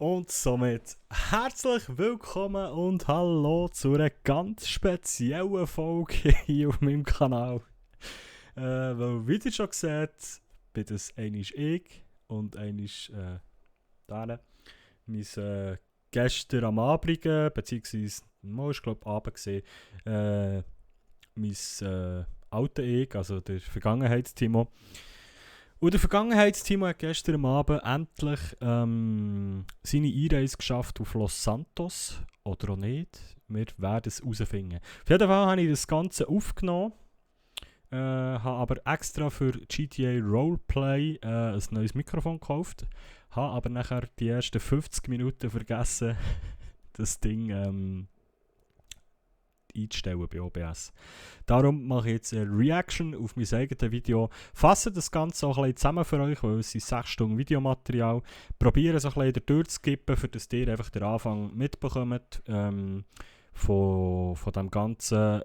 Und somit herzlich willkommen und hallo zu einer ganz speziellen Folge hier auf meinem Kanal. Weil, wie ihr schon seht, bin das einmal ich und einmal Dane. Mein gestern am Abend, beziehungsweise mal ist glaube ich Abend gesehen, mein alter Ich, also der Vergangenheitstimo. Und der Vergangenheitstimo hat gestern am Abend endlich seine Einreise geschafft auf Los Santos. Oder auch nicht. Wir werden es herausfinden. Auf jeden Fall habe ich das Ganze aufgenommen. Habe aber extra für GTA Roleplay ein neues Mikrofon gekauft. Habe aber nachher die ersten 50 Minuten vergessen, das Ding einzustellen bei OBS. Darum mache ich jetzt eine Reaction auf mein eigenes Video. Fasse das Ganze auch ein bisschen zusammen für euch, weil es sind 6 Stunden Videomaterial. Probiere es ein bisschen durchzuskippen, für dass ihr einfach den Anfang mitbekommt von dem Ganzen,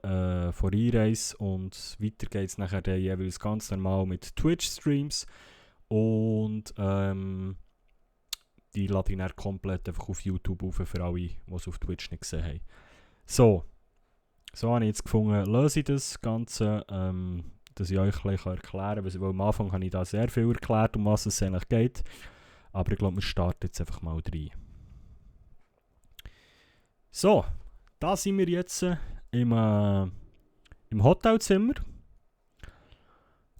von Einreise. Und weiter geht es nachher dann jeweils ganz normal mit Twitch-Streams. Und die lade ich dann komplett einfach auf YouTube auf für alle, die es auf Twitch nicht gesehen haben. So habe ich jetzt gefunden, löse ich das Ganze, dass ich euch ein bisschen erklären kann. Weil am Anfang habe ich da sehr viel erklärt, um was es eigentlich geht. Aber ich glaube, wir starten jetzt einfach mal rein. So, da sind wir jetzt im Hotelzimmer.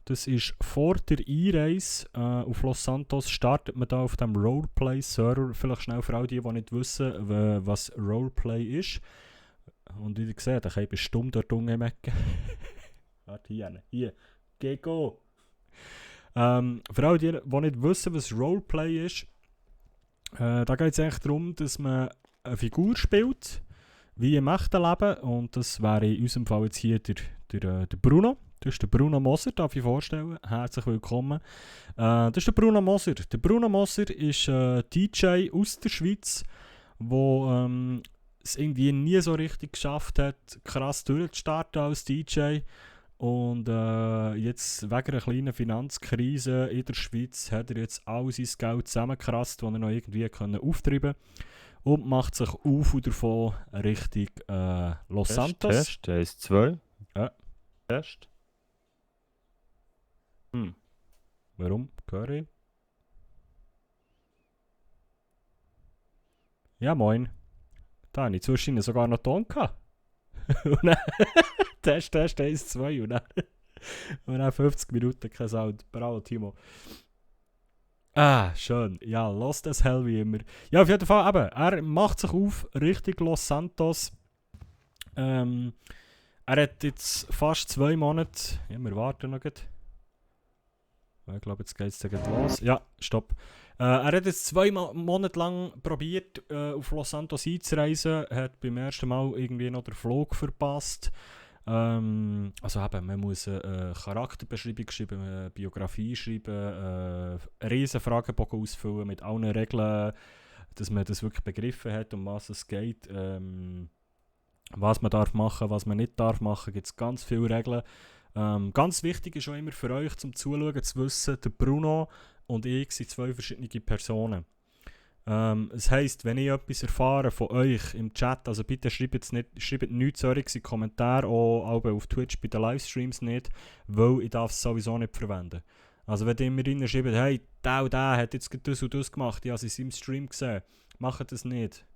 Das ist vor der Einreise auf Los Santos, startet man da auf dem Roleplay-Server. Vielleicht schnell für alle die nicht wissen, was Roleplay ist. Und wie ihr seht, ich habe stumm dort unten im Ecken. Warte, hier. Geh go! Für alle die nicht wissen, was Roleplay ist, da geht es eigentlich darum, dass man eine Figur spielt, wie im echten Leben. Und das wäre in unserem Fall jetzt hier der Bruno. Das ist der Bruno Moser, darf ich vorstellen. Herzlich willkommen. Das ist der Bruno Moser. Der Bruno Moser ist DJ aus der Schweiz, wo es irgendwie nie so richtig geschafft hat, krass durchzustarten als DJ. Und jetzt wegen einer kleinen Finanzkrise in der Schweiz hat er jetzt all sein Geld zusammengekrasst, das er noch irgendwie auftreiben konnte. Und macht sich auf und davon Richtung Los Santos. Test, 1, 2. Ja. Test. Warum? Höre ich? Ja, moin. Da habe ich zwischendurch sogar noch Ton gehabt. Und dann Test 1, 2 und dann 50 Minuten kein Sound. Bravo, Timo. Schön. Ja, lost as hell wie immer. Ja, auf jeden Fall eben. Er macht sich auf Richtung Los Santos. Er hat jetzt fast 2 Monate... Ja, wir warten noch. Ich glaube, jetzt geht es los. Ja, stopp. Er hat jetzt 2 Monate lang probiert, auf Los Santos einzureisen. Hat beim ersten Mal irgendwie noch den Flug verpasst. Also eben, man muss eine Charakterbeschreibung schreiben, eine Biografie schreiben, einen riesen Fragebogen ausfüllen mit allen Regeln, dass man das wirklich begriffen hat, um was es geht. Was man darf machen, was man nicht darf machen, gibt es ganz viele Regeln. Ganz wichtig ist auch immer für euch zum Zuschauen zu wissen, der Bruno und ich sind 2 verschiedene Personen. Das heisst, wenn ich etwas erfahre von euch im Chat, also bitte schreibt nichts solches in Kommentare, auch auf Twitch bei den Livestreams nicht, weil ich darf es sowieso nicht verwenden. Also wenn ihr mir reinschreibt, hey, der hat jetzt das und das gemacht, ich habe es in seinem Stream gesehen, macht das nicht.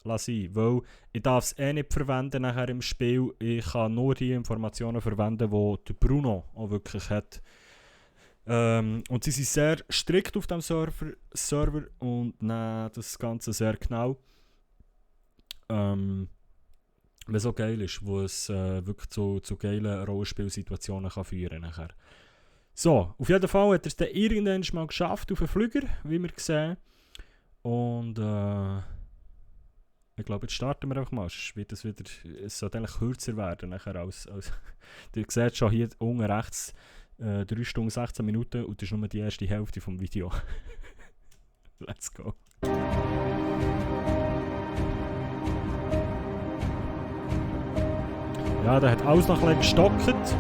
Lass ihn, weil ich darf es nicht verwenden nachher im Spiel. Ich kann nur die Informationen verwenden, die der Bruno auch wirklich hat. Und sie sind sehr strikt auf dem Server und nehmen das Ganze sehr genau. Was so geil ist, wo es wirklich zu geilen Rollenspielsituationen kann führen kann. So, auf jeden Fall hat er es dann irgendwann mal geschafft auf den Flüger, wie wir sehen. Und ich glaube, jetzt starten wir einfach mal. Es sollte eigentlich kürzer werden nachher als ihr seht schon hier unten rechts 3 Stunden 16 Minuten und das ist nur die erste Hälfte vom Video. Let's go. Ja, der hat alles noch ein bisschen gestockt.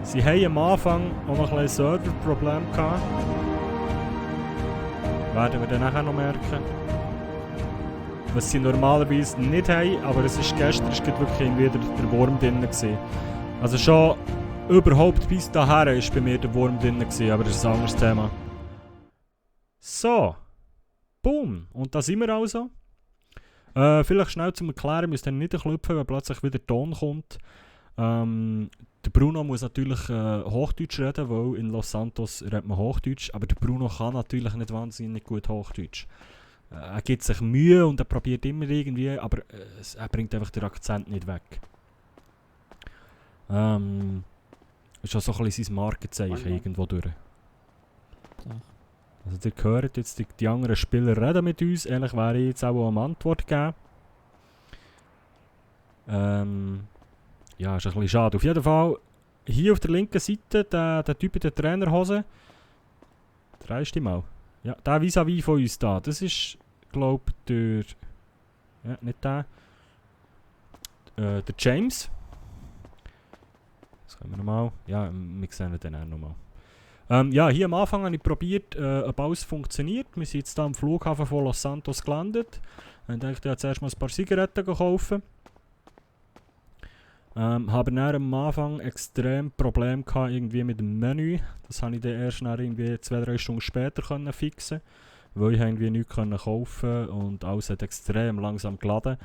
Sie haben am Anfang auch noch ein Serverproblem gehabt. Werden wir dann nachher noch merken. Was sie normalerweise nicht haben, aber gestern ist wirklich wieder der Wurm drin gewesen. Also schon überhaupt bis daher ist bei mir der Wurm drin gewesen, aber das ist ein anderes Thema. So. Boom. Und da sind wir also. Vielleicht schnell zum Erklären, wir müssen dann nicht klopfen, wenn plötzlich wieder Ton kommt. Der Bruno muss natürlich Hochdeutsch reden, weil in Los Santos redet man Hochdeutsch, aber der Bruno kann natürlich nicht wahnsinnig gut Hochdeutsch. Er gibt sich Mühe und er probiert immer irgendwie, aber er bringt einfach den Akzent nicht weg. Ist auch so ein bisschen sein Markenzeichen irgendwo durch. Also ihr hört jetzt, die anderen Spieler reden mit uns, ehrlich wäre ich jetzt auch eine Antwort geben. Ja, ist ein bisschen schade. Auf jeden Fall, hier auf der linken Seite, der Typ in der Trainerhose, der erste Mal. Ja, der vis-à-vis von uns da, das ist, glaube ich, der... Ja, nicht der. Der James. Das können wir nochmal... Ja, wir sehen ihn dann auch nochmal. Ja, hier am Anfang habe ich probiert, ob alles funktioniert. Wir sind jetzt hier am Flughafen von Los Santos gelandet. Ich dachte, ich habe zuerst mal ein paar Zigaretten kaufen. Habe dann am Anfang extrem Probleme gehabt, irgendwie mit dem Menü. Das habe ich dann erst irgendwie 2-3 Stunden später können fixen, weil ich irgendwie nichts kaufen konnte und alles hat extrem langsam geladen.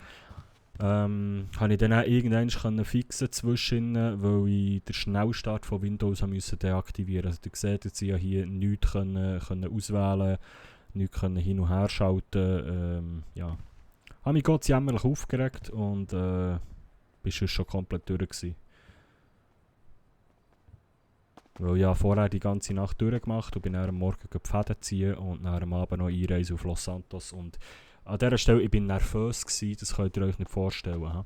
Habe ich dann auch irgendwann fixen zwischen, weil ich den Schnellstart von Windows musste deaktivieren. Also ihr seht jetzt ja hier nichts können auswählen, nichts können hin und her schalten. Ja. Habe mich Gott jämmerlich aufgeregt und bist du schon komplett durch gewesen. Weil ich vorher die ganze Nacht durchgemacht und bin dann am Morgen die Fäden ziehen und dann am Abend noch einreisen auf Los Santos. Und an dieser Stelle, ich bin nervös gewesen, das könnt ihr euch nicht vorstellen. Ha?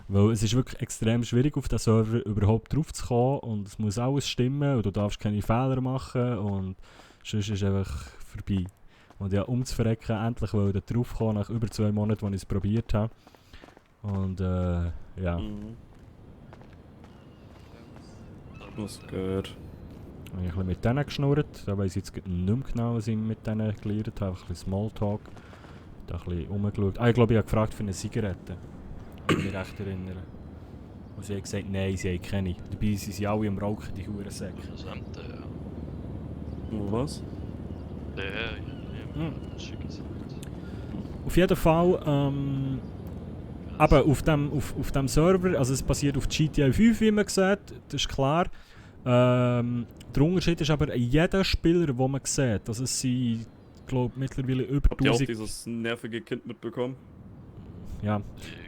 Weil es ist wirklich extrem schwierig, auf den Server überhaupt drauf zu kommen und es muss alles stimmen und du darfst keine Fehler machen und sonst ist es einfach vorbei. Und ja, um zu verrecken, endlich wollte ich drauf kommen, nach über 2 Monaten, als ich es probiert habe. Und ja. Was gehört? Ich habe ein bisschen mit denen geschnurrt, da weiss ich jetzt nicht mehr genau, was ich mit denen gelernt habe, ein bisschen Smalltalk. Da ein bisschen rumgeschaut. Ich glaube, ich habe gefragt für eine Zigarette. Wenn ich mich recht erinnere. Und sie haben gesagt, nein, sie haben keine. Dabei sind sie alle am Rauchen, die Hurensäcke. Interessant, ja. Was? Ja, schick gesagt. Auf jeden Fall, aber auf dem Server, also es basiert auf GTA 5, wie man sieht, das ist klar. Der Unterschied ist aber jeder Spieler, den man sieht, also es sind, glaube mittlerweile über Habt ihr auch 1000... dieses nervige Kind mitbekommen? Ja.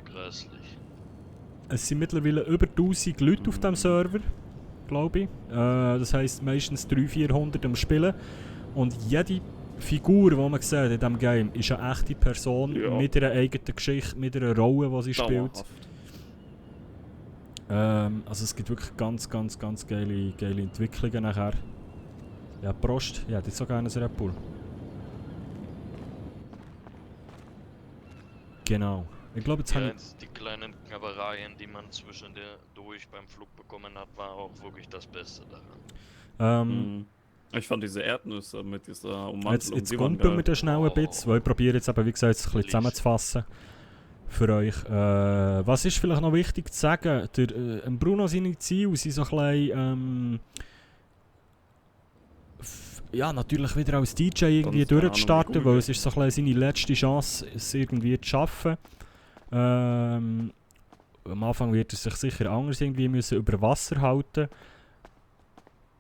Grässlich. Es sind mittlerweile über 1000 Leute auf dem Server, glaube ich. Das heisst meistens 300-400 am Spielen. Und jede Figur, die man sieht in diesem Game, ist eine echte Person mit einer eigenen Geschichte, mit einer Rolle, die sie spielt. Also es gibt wirklich ganz geile Entwicklungen nachher. Ja, Prost. Ja, das ist sogar ein Red Bull. Genau. Ich glaube, jetzt habe ich... Die kleinen Knabbereien, die man zwischendurch beim Flug bekommen hat, war auch wirklich das Beste daran. Ich fand diese Erdnüsse mit dieser Ummantelung... Jetzt kommt mit der schnellen Bits, weil ich probiere jetzt aber, wie gesagt, es ein bisschen zusammenzufassen für euch. Was ist vielleicht noch wichtig zu sagen? Bruno seine Ziele sind so ein bisschen... ja, natürlich wieder als DJ irgendwie durchzustarten, weil es ist so ein bisschen seine letzte Chance, es irgendwie zu schaffen. Am Anfang wird er sich sicher anders irgendwie müssen über Wasser halten.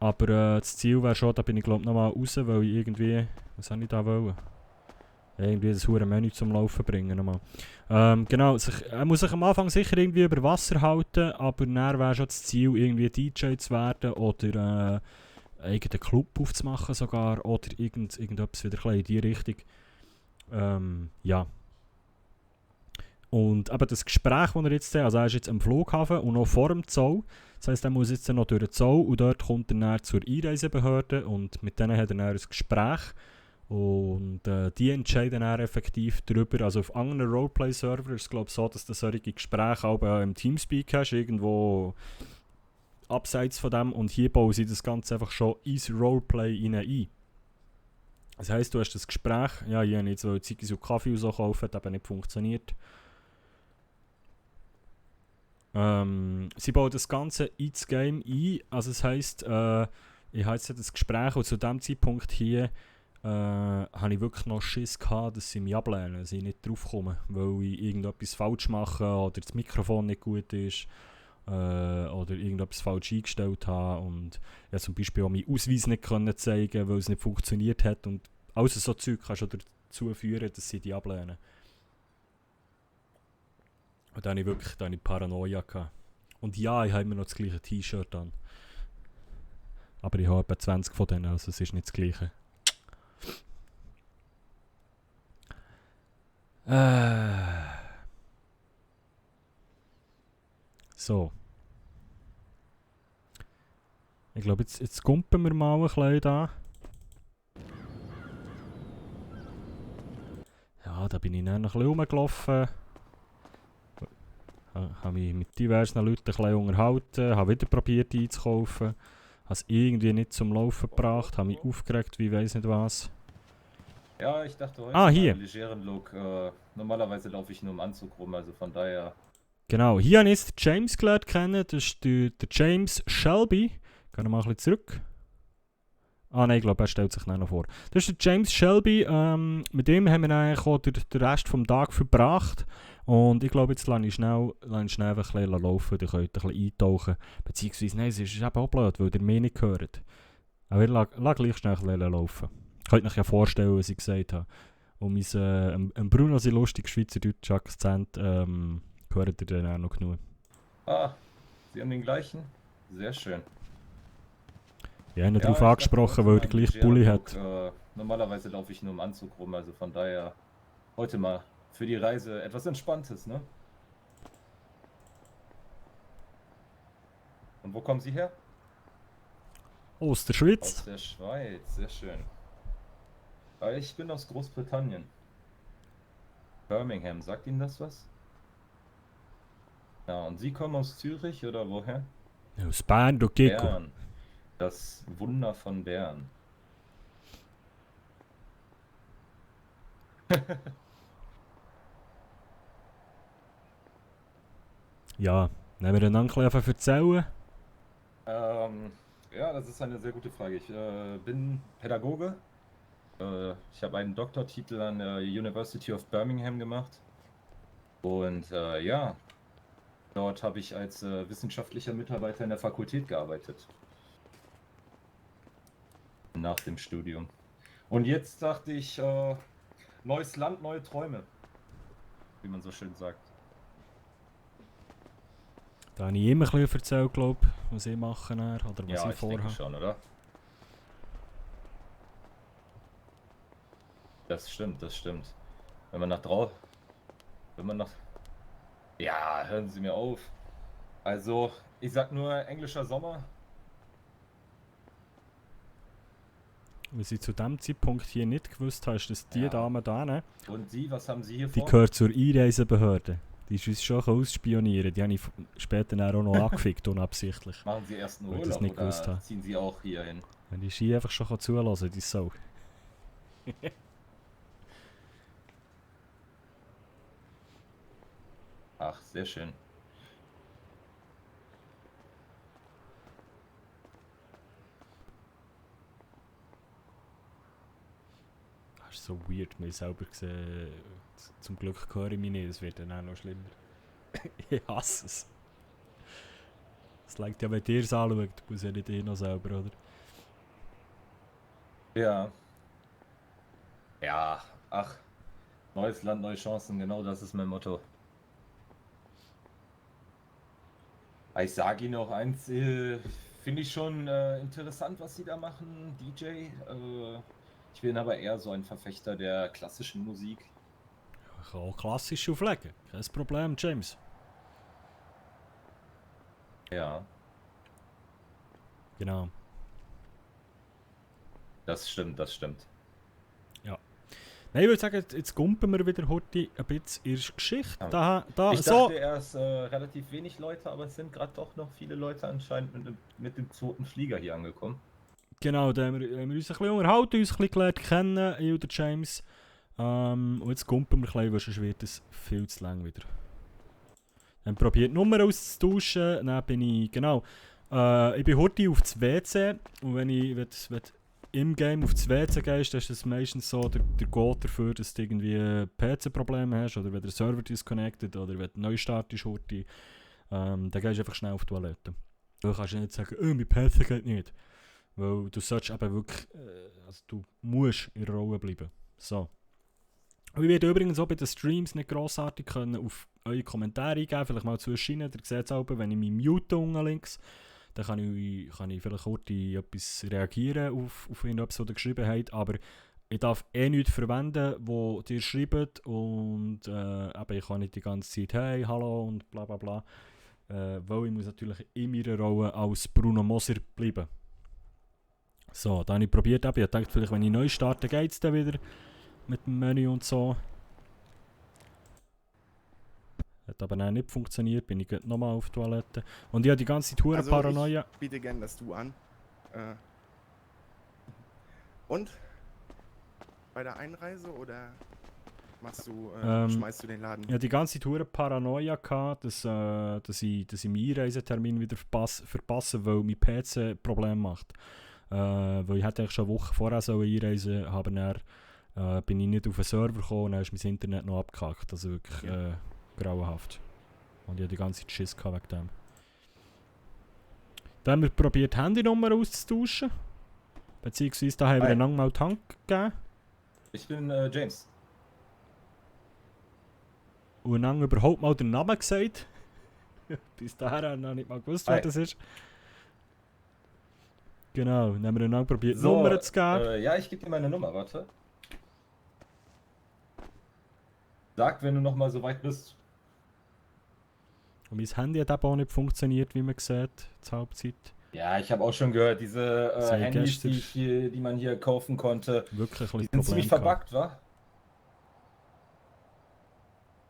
Aber das Ziel wäre schon, da bin ich glaube ich nochmal raus, weil ich irgendwie... Was soll ich da wollen? Irgendwie das hure Menü zum Laufen bringen nochmal. Genau, er muss sich am Anfang sicher irgendwie über Wasser halten, aber dann wäre schon das Ziel, irgendwie DJ zu werden oder einen eigenen Club aufzumachen sogar oder irgendetwas wieder in die Richtung. Ja. Und eben das Gespräch, das er jetzt hat, also er ist jetzt am Flughafen und noch vor dem Zoll. Das heisst, er muss jetzt noch durch den Zoll und dort kommt er dann zur Einreisebehörde und mit denen hat er dann ein Gespräch. Und die entscheiden dann effektiv darüber. Also auf anderen Roleplay-Servern ist es glaube ich so, dass du solche Gespräche auch im Teamspeak hast, irgendwo abseits von dem. Und hier bauen sie das Ganze einfach schon ins Roleplay ein. Das heisst, du hast das Gespräch, ja, ich habe jetzt Ziggis und Kaffee und so kaufen, hat eben nicht funktioniert. Sie bauen das Ganze ins Game ein, also das heisst, ich habe jetzt das Gespräch und zu dem Zeitpunkt hier habe ich wirklich noch Schiss gehabt, dass sie mich ablehnen, dass ich nicht draufkomme, weil ich irgendetwas falsch mache oder das Mikrofon nicht gut ist oder irgendetwas falsch eingestellt habe und ja, zum Beispiel auch meinen Ausweis nicht können zeigen, weil es nicht funktioniert hat und alles so Zeug kann schon dazu führen, dass sie die ablehnen. Und dann hatte ich wirklich Paranoia gehabt. Und ja, ich habe immer noch das gleiche T-Shirt an. Aber ich habe etwa 20 von denen, also es ist nicht das gleiche. So. Ich glaube, jetzt kumpen wir mal ein bisschen da. Ja, da bin ich dann noch ein bisschen rumgelaufen. Habe mich mit diversen Leuten ein bisschen unterhalten, habe wieder probiert einzukaufen. Habe es irgendwie nicht zum Laufen gebracht, habe mich aufgeregt, wie weiss nicht was. Ja, ich dachte heute hier. einen legeren Look. Normalerweise laufe ich nur im Anzug rum, also von daher. Genau, hier habe ich jetzt James gelernt kennen, das ist der James Shelby. Gehen wir mal ein bisschen zurück. Ah nein, ich glaube, er stellt sich noch vor. Das ist der James Shelby, mit dem haben wir eigentlich auch den Rest des Tages verbracht. Und ich glaube, jetzt lasse ich schnell einfach ein bisschen laufen, ihr könnt ein bisschen eintauchen. Beziehungsweise, nein, es ist eben auch blöd, weil ihr mir nicht hört. Aber ich lasse gleich schnell ein bisschen laufen. Ich könnte euch ja vorstellen, was ich gesagt habe. Und mein Bruno, sein lustiger schweizerdeutscher Akzent, hört ihr dann auch noch genug. Ah, Sie haben den gleichen? Sehr schön. Ich habe ihn Ja, darauf ich angesprochen, dachte, weil heute er gleich mal Bulli einen hat. legeren Look. Normalerweise laufe ich nur im Anzug rum, also von daher heute mal für die Reise etwas Entspanntes, ne? Und wo kommen Sie her? Aus der Schweiz. Aus der Schweiz, sehr schön. Ich bin aus Großbritannien. Birmingham, sagt Ihnen das was? Ja, und Sie kommen aus Zürich oder woher? Aus Bern, du Gecko. Bern. Das Wunder von Bern. Ja, nehmen wir dann ein bisschen erzählen. Ja, das ist eine sehr gute Frage. Ich bin Pädagoge. Ich habe einen Doktortitel an der University of Birmingham gemacht. Und ja, dort habe ich als wissenschaftlicher Mitarbeiter in der Fakultät gearbeitet. Nach dem Studium. Und jetzt dachte ich, neues Land, neue Träume. Wie man so schön sagt. Da habe ich immer ein bisschen erzählt, glaube ich, was ich mache oder was Ja, ich ich denke vorhabe. schon, oder? Das stimmt, das stimmt. Wenn man nach draußen... Wenn man nach... Ja, hören Sie mir auf. Also, ich sag nur englischer Sommer. Was ich zu dem Zeitpunkt hier nicht gewusst habe, ist, dass die Ja. Dame da, Und Sie, was haben Sie hier die vor? gehört zur Einreisebehörde. Die ist uns schon ausspionieren. Die habe ich später dann auch noch angefickt, unabsichtlich. Machen Sie erst einen Weil ich das Urlaub nicht gewusst oder habe. ziehen Sie auch hier hin? Wenn die Ski einfach schon zulassen, die Sau. Ach, sehr schön. Das ist so weird, mir selber gesehen. Zum Glück höre ich mich nicht, es wird dann auch noch schlimmer. Ich hasse es. Es liegt ja, wenn ihr es anschaut, muss ja nicht ich noch selber, oder? Ja. Ja, ach. Neues Land, neue Chancen, genau das ist mein Motto. Ich sage Ihnen auch eins, finde ich schon interessant, was Sie da machen, DJ. Ich bin aber eher so ein Verfechter der klassischen Musik. Ich kann auch klassisch auflegen. Kein Problem, James. Ja, Genau. das stimmt, das stimmt. Nein, ich würde sagen, jetzt gumpen wir wieder heute ein bisschen in der Geschichte. Ja. Da, Ich so. dachte erst relativ wenig Leute, aber es sind gerade doch noch viele Leute anscheinend mit dem zweiten Flieger hier angekommen. Genau, da haben wir uns ein bisschen unterhalten, uns ein bisschen gelernt kennen, ich und der James. Und jetzt kumpen wir ein bisschen, weil sonst wird es viel zu lang wieder. Dann probiert die Nummer auszutauschen, dann bin ich, genau, ich bin heute auf das WC und wenn im Game auf das WC gehst, dann ist das meistens so der Code dafür, dass du irgendwie PC-Probleme hast oder wenn der Server disconnected oder wenn du neu startest heute, dann gehst du einfach schnell auf die Toilette. Du kannst nicht sagen, mein PC geht nicht. Weil du solltest eben wirklich, also du musst in der Rolle bleiben. So. Und ich werde übrigens auch bei den Streams nicht grossartig können auf eure Kommentare eingeben, vielleicht mal zwischendrin. Ihr seht es auch, wenn ich mich mute unten links, dann kann ich vielleicht kurz etwas reagieren auf irgendetwas, was ihr geschrieben habt, aber ich darf nichts verwenden, was ihr schreibt und eben, ich kann nicht die ganze Zeit «Hey, hallo» und bla bla bla, weil ich muss natürlich in meiner Rolle als Bruno Moser bleiben. So, dann habe ich probiert, ich dachte vielleicht, wenn ich neu starte, geht es dann wieder mit dem Menü und so. Hat aber dann nicht funktioniert, bin ich nochmal auf die Toilette. Und ich habe die ganze Tour Paranoia. Ich biete gerne das Du an. Und? Bei der Einreise oder schmeißt du den Laden? Ich hatte die ganze Tour Paranoia gehabt, dass ich meinen Einreisetermin wieder verpasse, weil mein PC Probleme macht. Weil ich hätte eigentlich schon eine Woche vorher einreisen sollen, aber dann bin ich nicht auf den Server gekommen und dann ist mein Internet noch abgehackt. Also wirklich grauenhaft. Und ich hatte die ganze Zeit Schiss wegen dem. Dann haben wir probiert, die Handynummer auszutauschen. Beziehungsweise da haben wir einander mal Tank gegeben. Ich bin James. Und einander überhaupt mal den Namen gesagt. Bis dahin habe ich noch nicht mal gewusst, wer das ist. Genau, dann haben wir einander probiert, So, Nummern zu geben. Ja, ich gebe dir meine Nummer, warte. Sag, wenn du nochmal so weit bist. Und mein Handy hat aber auch nicht funktioniert, wie man sieht, zur Halbzeit. Ja, ich habe auch schon gehört, diese Sei Handys, gestern- die man hier kaufen konnte, Wirklich ein die bisschen sind ziemlich Problem verbuggt, wa?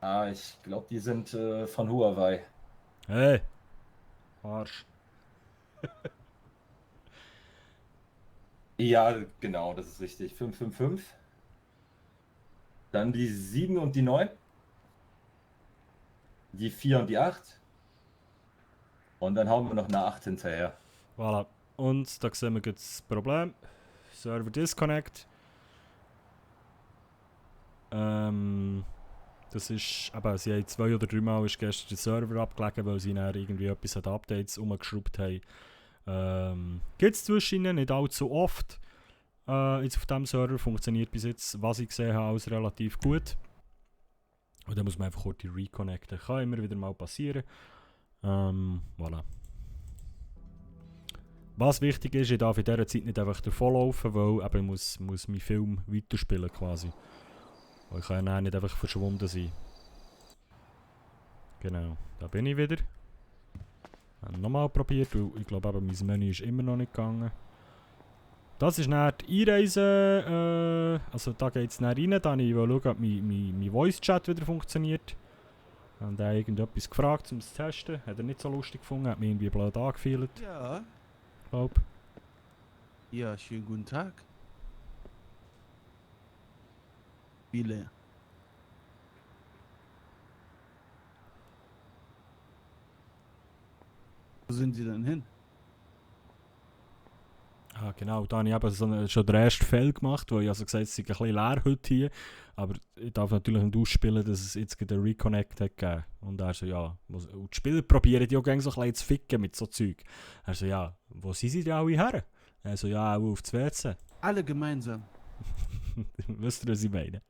Ah, ich glaube, die sind von Huawei. Hey! Arsch. Ja, genau, das ist richtig. 555. Dann die 7 und die 9. Die 4 und die 8. Und dann hauen wir noch eine 8 hinterher. Voilà. Und da sehen wir jetzt das Problem. Server Disconnect. Das ist, aber sie haben 2 oder 3 Mal ist gestern der Server abgelegen, weil sie dann irgendwie etwas an den Updates umgeschraubt haben. Gibt es zwischen ihnen nicht allzu oft. Jetzt auf diesem Server funktioniert bis jetzt, was ich gesehen habe, alles relativ gut. Und dann muss man einfach kurz die reconnecten. Kann immer wieder mal passieren. Voilà. Was wichtig ist, ich darf in dieser Zeit nicht einfach davonlaufen, weil eben muss mein Film weiterspielen quasi. Weil ich kann ja nicht einfach verschwunden sein. Genau, da bin ich wieder. Habe nochmal probiert, weil ich glaube eben mein Menü ist immer noch nicht gegangen. Das ist dann die Einreise, also da geht es dann rein, dann ich will schauen, ob mein Voice-Chat wieder funktioniert. Und er hat irgendetwas gefragt, um es zu testen. Hat er nicht so lustig gefunden, hat mir irgendwie blöd angefühlt. Ja, Glaub. ja, schönen guten Tag. Viele. Wo sind Sie denn hin? Ah, genau, da habe ich eben schon den ersten Fell gemacht, weil ich also gesagt habe, es ist ein bisschen leer heute hier. Aber ich darf natürlich nicht ausspielen, dass es jetzt einen Reconnect hat gegeben. Und er so, ja, und die Spieler probieren ja auch gerne so ein bisschen zu ficken mit so Zeug. Er so, ja, wo sind sie denn alle her? Er so, ja, auch auf das WC. Alle gemeinsam. Wisst ihr, was ich meine?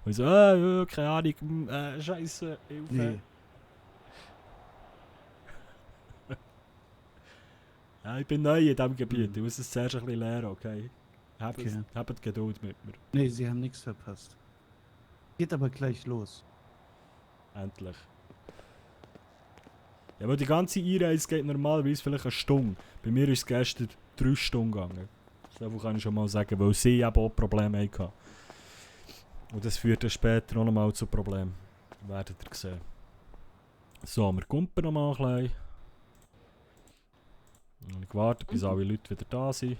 Und ich so, ja, keine Ahnung, Scheiße, Hilfe. Nee. Ja, ich bin neu in diesem Gebiet, ich muss es zuerst ein bisschen lernen, okay? Habt Geduld mit mir. Nee, Sie haben nichts verpasst. Geht aber gleich los. Endlich. Ja, aber die ganze Einreise geht normalerweise vielleicht eine Stunde. Bei mir ist es gestern 3 Stunden gegangen. So kann ich schon mal sagen, weil sie eben auch Probleme hatten. Und das führt dann später auch nochmal zu Problemen. Werdet ihr sehen. So, wir kumpen noch mal ein bisschen. Und ich warte, bis alle Leute wieder da sind.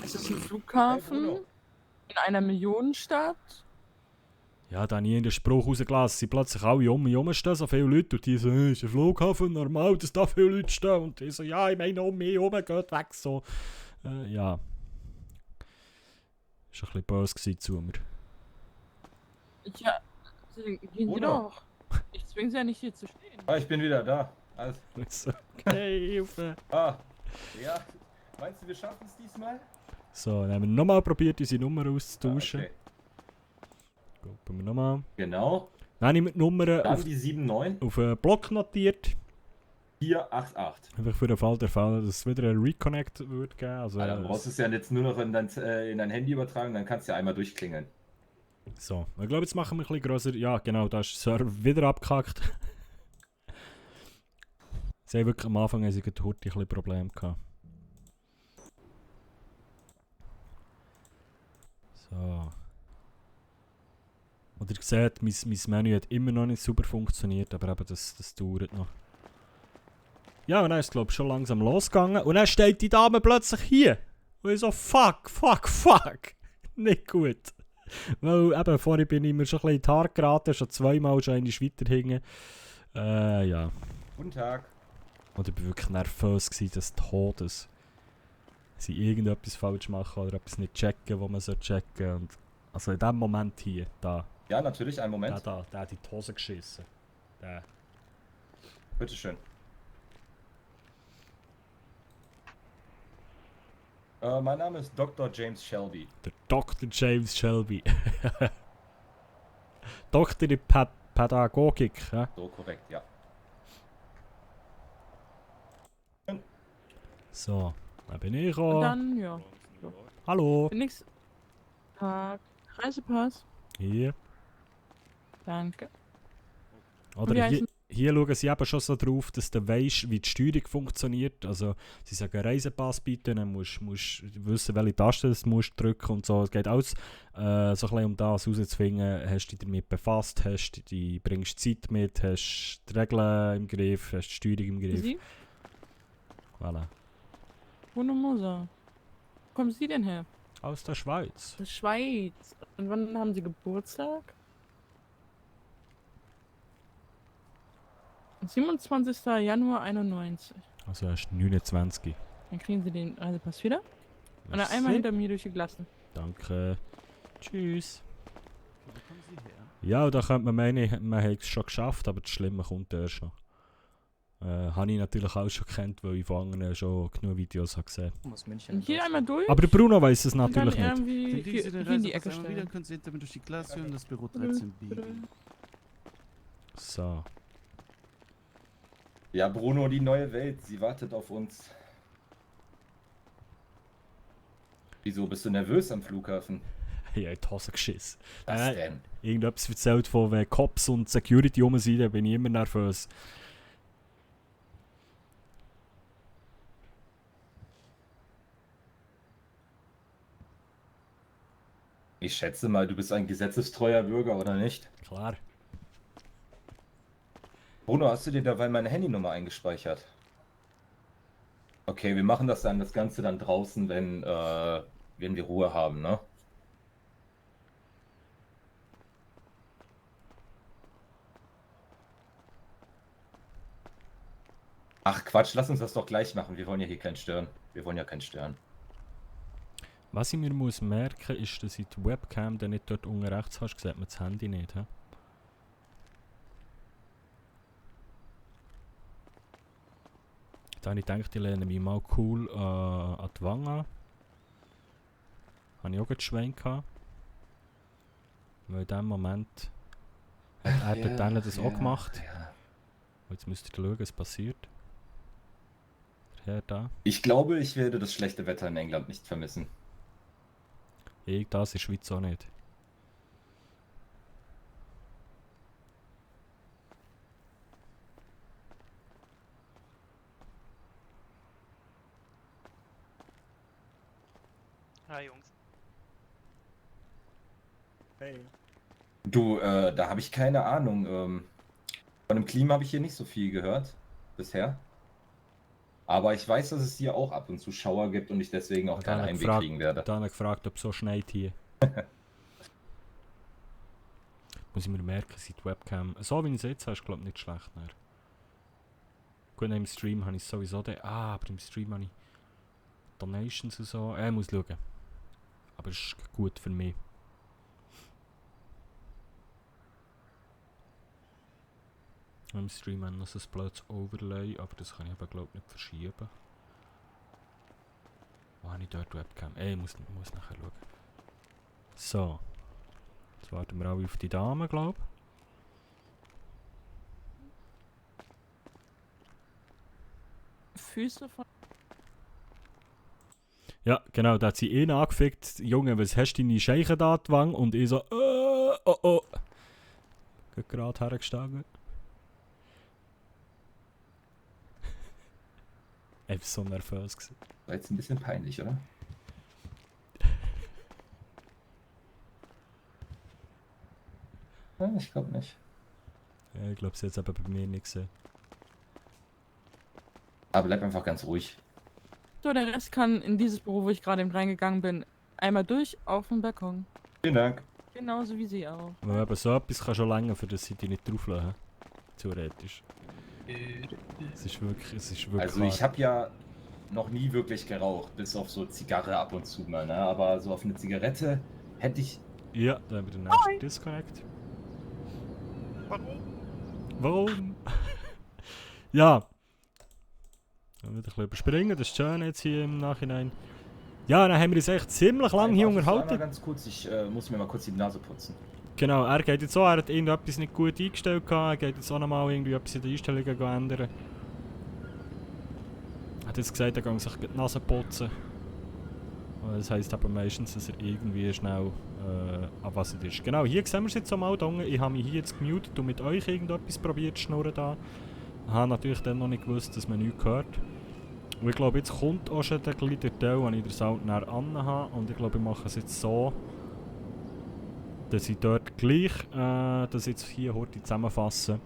Es ist ein Hey, Flughafen Bruno. in einer Millionenstadt. Ja, da nie in den Spruch rausgelassen. Sie plötzlich alle rumstehen, so viele Leute. Und die so, ist ein Flughafen normal, dass da viele Leute stehen. Und die so, ja, ich meine, um mich herum, geht weg. So. Ja. Ist ein bisschen böse gewesen zu mir. Ja, gehen Sie Bruno. doch. Ich zwinge Sie ja nicht hier zu stehen. Ah, ich bin wieder da. Also, So, okay, Hilfe. ja. Meinst du, wir schaffen es diesmal? So, dann haben wir nochmal probiert, unsere Nummer auszutauschen. Okay. Gucken wir nochmal. Genau. Dann habe ich mir die Nummer Dann auf, die 79 auf einen Block notiert. 488. Einfach für den Fall der Fall, dass es wieder einen Reconnect wird geben. Also, Dann brauchst du es ja jetzt nur noch in dein Handy übertragen, dann kannst du ja einmal durchklingeln. so, ich glaube, jetzt machen wir ein bisschen grösser. Ja, genau, da ist der Server wieder abgehackt. Sie haben wirklich am Anfang ein bisschen Probleme gehabt. So. Und ihr seht, mein Menü hat immer noch nicht super funktioniert, aber eben das dauert noch. Ja, und dann ist es glaube ich schon langsam losgegangen. Und dann steht die Dame plötzlich hier. Und ich so, fuck. Nicht gut. Weil eben vorher bin ich mir schon ein bisschen in die Haare geraten, schon zweimal schon einmal weiter hingen. Ja. Guten Tag. Und ich war wirklich nervös des Todes. Sie irgendetwas falsch machen oder etwas nicht checken, wo man checken. Und also in dem Moment hier, da. Ja, natürlich, einen Moment. Der hat in die Hose geschissen. Der. Bitteschön. Mein Name ist Dr. James Shelby. Der Dr. James Shelby. Doktor in Pädagogik. Ja? So korrekt, ja. So, da bin ich Und auch. dann, ja. Hallo. Nix. Tag. Reisepass. Hier. Danke. Wie Oder heißen- hier schauen sie eben schon so drauf, dass du weißt, wie die Steuerung funktioniert. Also, sie sagen Reisepass bitte, dann musst du wissen, welche Taste du musst drücken und so. Es geht alles so ein bisschen um das herauszufinden. Hast du dich damit befasst, bringst du Zeit mit, hast du die Regeln im Griff, hast du die Steuerung im Griff. Sie? Voilà. Bruno Moser. Wo kommen Sie denn her? Aus der Schweiz. Aus der Schweiz. Und wann haben Sie Geburtstag? 27. Januar 91. Also erst 29. Dann kriegen Sie den Reisepass wieder. Und dann Merci. einmal hinter mir durch die Klasse. Danke. Tschüss. Wo kommen Sie her? Ja, da könnte man meinen, man hätte es schon geschafft, aber das Schlimme kommt erst noch. Habe ich natürlich auch schon gekannt, weil ich von anderen schon genug Videos habe gesehen. Aus München. Und hier einmal durch. Aber der Bruno weiß es und dann natürlich nicht. irgendwie Kriegen hier, Sie den hier in die Ecke Reisepass einmal wieder, stellen. können Sie hinter mir durch die Klasse und das Büro 13 biegen. So. Ja, Bruno, die neue Welt, sie wartet auf uns. Wieso bist du nervös am Flughafen? Ich habe die Hose geschissen. Was denn? Irgendetwas erzählt von wenn Cops und Security rum sind, dann bin ich immer nervös. Ich schätze mal, du bist ein gesetzestreuer Bürger, oder nicht? Klar. Bruno, hast du dir dabei meine Handynummer eingespeichert? Okay, wir machen das Ganze dann draußen, wenn wir Ruhe haben, ne? Ach Quatsch, lass uns das doch gleich machen. Wir wollen ja hier keinen stören. Wir wollen ja keinen stören. Was ich mir muss merken, ist, dass ich die Webcam dann nicht dort unten rechts hast, sieht man das Handy nicht. He? Da habe ich gedacht, ich lehne mich mal cool an die Wange an. Habe ich auch gerade Schwein gehabt. Weil in dem Moment hat er dann das auch gemacht. Ja. Jetzt müsst ihr schauen, was passiert. Der Herr da. Ich glaube, ich werde das schlechte Wetter in England nicht vermissen. Ich das in der Schweiz auch nicht. Hi Jungs. Hey. Du, da habe ich keine Ahnung. Von dem Klima habe ich hier nicht so viel gehört. Bisher. Aber ich weiß, dass es hier auch ab und zu Schauer gibt und ich deswegen auch Und keinen dann Heimweg gefragt- kriegen werde. Dann gefragt, ob es so schneit hier. Muss ich mir merken, seit die Webcam. So wie ich es jetzt habe, ist glaube ich nicht schlecht. Mehr. Gut, im Stream habe ich es sowieso. Aber im Stream habe ich Donations und so. Ich muss schauen. Aber es ist gut für mich. Im Stream haben wir noch so ein blödes Overlay, aber das kann ich aber glaube ich nicht verschieben. Wo habe ich dort die Webcam? Ich muss nachher schauen. So. Jetzt warten wir alle auf die Dame, glaube ich. Füße von. Ja, genau, da hat sie ihn angefickt. Junge, was hast du deine Scheiche da die Wange? Und ich so, oh oh. Geht gerade hergestanden. Ich war so nervös gewesen. War jetzt ein bisschen peinlich, oder? Ja, ich glaube nicht. Ja, ich glaube, sie hat es aber bei mir nicht gesehen. Aber bleib einfach ganz ruhig. So, der Rest kann in dieses Büro, wo ich gerade eben reingegangen bin, einmal durch auf den Balkon. Vielen Dank. Genauso wie sie auch. Aber eben so etwas kann schon länger, für das sie die nicht drauflassen. Theoretisch. Es ist wirklich Also ich habe ja noch nie wirklich geraucht, bis auf so Zigarre ab und zu mal, ne? Aber so auf eine Zigarette hätte ich... Ja, da haben wir den nächsten Disconnect. Warum? Ja. Dann wieder ein bisschen überspringen, das ist schön jetzt hier im Nachhinein. Ja, dann haben wir uns echt ziemlich lange hier unterhalten. Ganz kurz, ich muss mir mal kurz die Nase putzen. Genau, er geht jetzt auch, er hat irgendetwas nicht gut eingestellt gehabt, er geht jetzt auch nochmal irgendwie etwas in den Einstellungen ändern. Er hat jetzt gesagt, er geht sich die Nase putzen. Das heisst aber meistens, dass er irgendwie schnell abwasser ist. Genau, hier sehen wir es jetzt so mal. Ich habe mich hier jetzt gemutet und mit euch irgendetwas probiert zu schnurren da. Ich habe natürlich dann noch nicht gewusst, dass man nichts hört. Und ich glaube, jetzt kommt auch schon der kleine Teil, wo ich den Sound näher an habe. Und ich glaube, ich mache es jetzt so, dass ich dort gleich das jetzt hier heute zusammenfasse.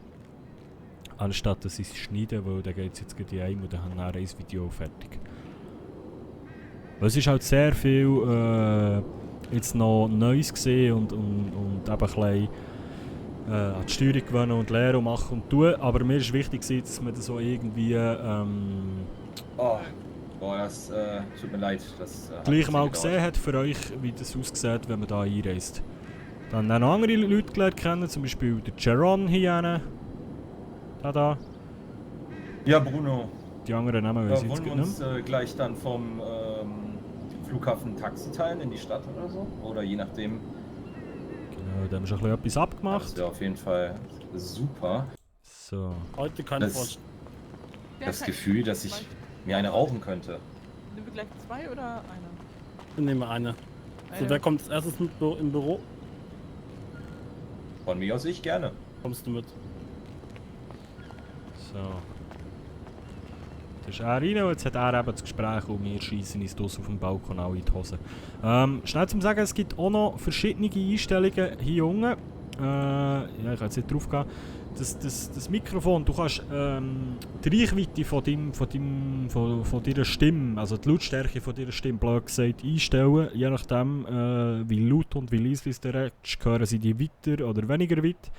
Anstatt dass ich es schneide, weil dann geht es jetzt gleich ein und dann habe ich nachher ein Video fertig. Weil es ist halt sehr viel jetzt noch Neues gesehen und eben ein bisschen an die Steuerung gewöhnen und lernen und machen und tun. Aber mir ist wichtig, dass man das so irgendwie das tut mir leid. Das gleich mal gesehen hat für euch, wie das aussieht, wenn man da einreist. Dann auch noch andere Leute gelernt kennen, zum Beispiel der Jaron hier. Da. Ja, Bruno. Die anderen Namen weiß ich jetzt wollen wir nicht. uns gleich dann vom Flughafen Taxi teilen in die Stadt oder so? Oder je nachdem. Genau, da haben wir schon ein bisschen etwas abgemacht. Das wäre auf jeden Fall super. So. Heute keine Das Gefühl, dass ich mir eine rauchen könnte. Nehmen wir gleich 2 oder einer? Ich nehme eine. So, wer kommt als erstes mit im Büro? Von mir aus ich gerne. Kommst du mit? So. Das ist er rein und jetzt hat er eben das Gespräch und wir schiessen uns draussen auf dem Balkon auch in die Hose. Schnell zum Sagen, es gibt auch noch verschiedene Einstellungen hier unten. Ja, ich kann jetzt nicht drauf gehen. Das Mikrofon, du kannst die Reichweite von deiner Stimme, also die Lautstärke von deiner Stimme, blöd gesagt, einstellen. Je nachdem, wie laut und wie leise du redest, hören sie die weiter oder weniger weit.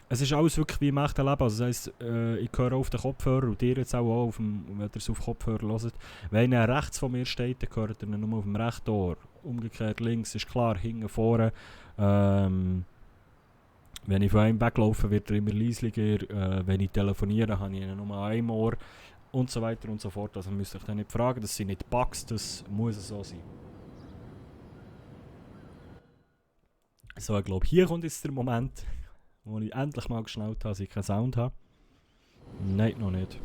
Es ist alles wirklich wie im echten Leben. Also das heisst, ich höre auf den Kopfhörer und ihr jetzt auch auf dem, wenn ihr es auf Kopfhörer hört. Wenn er rechts von mir steht, dann hört ihr ihn nur auf dem rechten Ohr. Umgekehrt links ist klar, hinten vorne. Wenn ich von einem weglaufe, wird er immer leislicher. Wenn ich telefoniere, habe ich ihn nur an einem Ohr. Und so weiter und so fort. Also müsst ihr euch dann nicht fragen, das sind nicht Bugs, das muss so sein. So, ich glaube, hier kommt jetzt der Moment, wo ich endlich mal geschnallt habe, dass ich keinen Sound habe. Nein, noch nicht.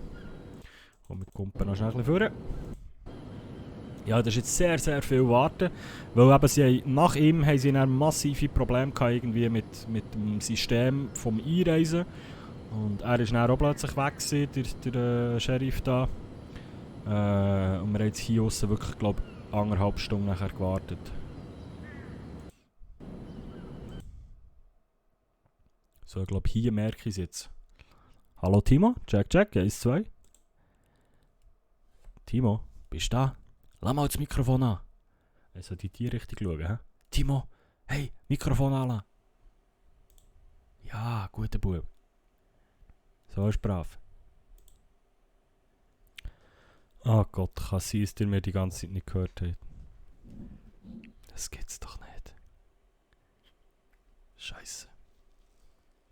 Und wir kumpen noch schnell ein bisschen vor. Ja, das ist jetzt sehr, sehr viel warten, weil eben nach ihm haben sie dann massive Probleme gehabt, irgendwie mit dem System vom Einreisen. Und er ist dann auch plötzlich weg gewesen, der Sheriff da. Und wir haben jetzt hier aussen wirklich, glaube ich, 1,5 Stunden nachher gewartet. So, ich glaube, hier merke ich es jetzt. Hallo Timo, check, 1, 2. Timo, bist du da? Lass mal das Mikrofon an. Also in die Richtung schauen, hä? Timo, hey, Mikrofon an. Ja, guter Bub. So ist brav. Oh Gott, kann sein, dass ihr mir die ganze Zeit nicht gehört habt. Das gibt's doch nicht. Scheiße.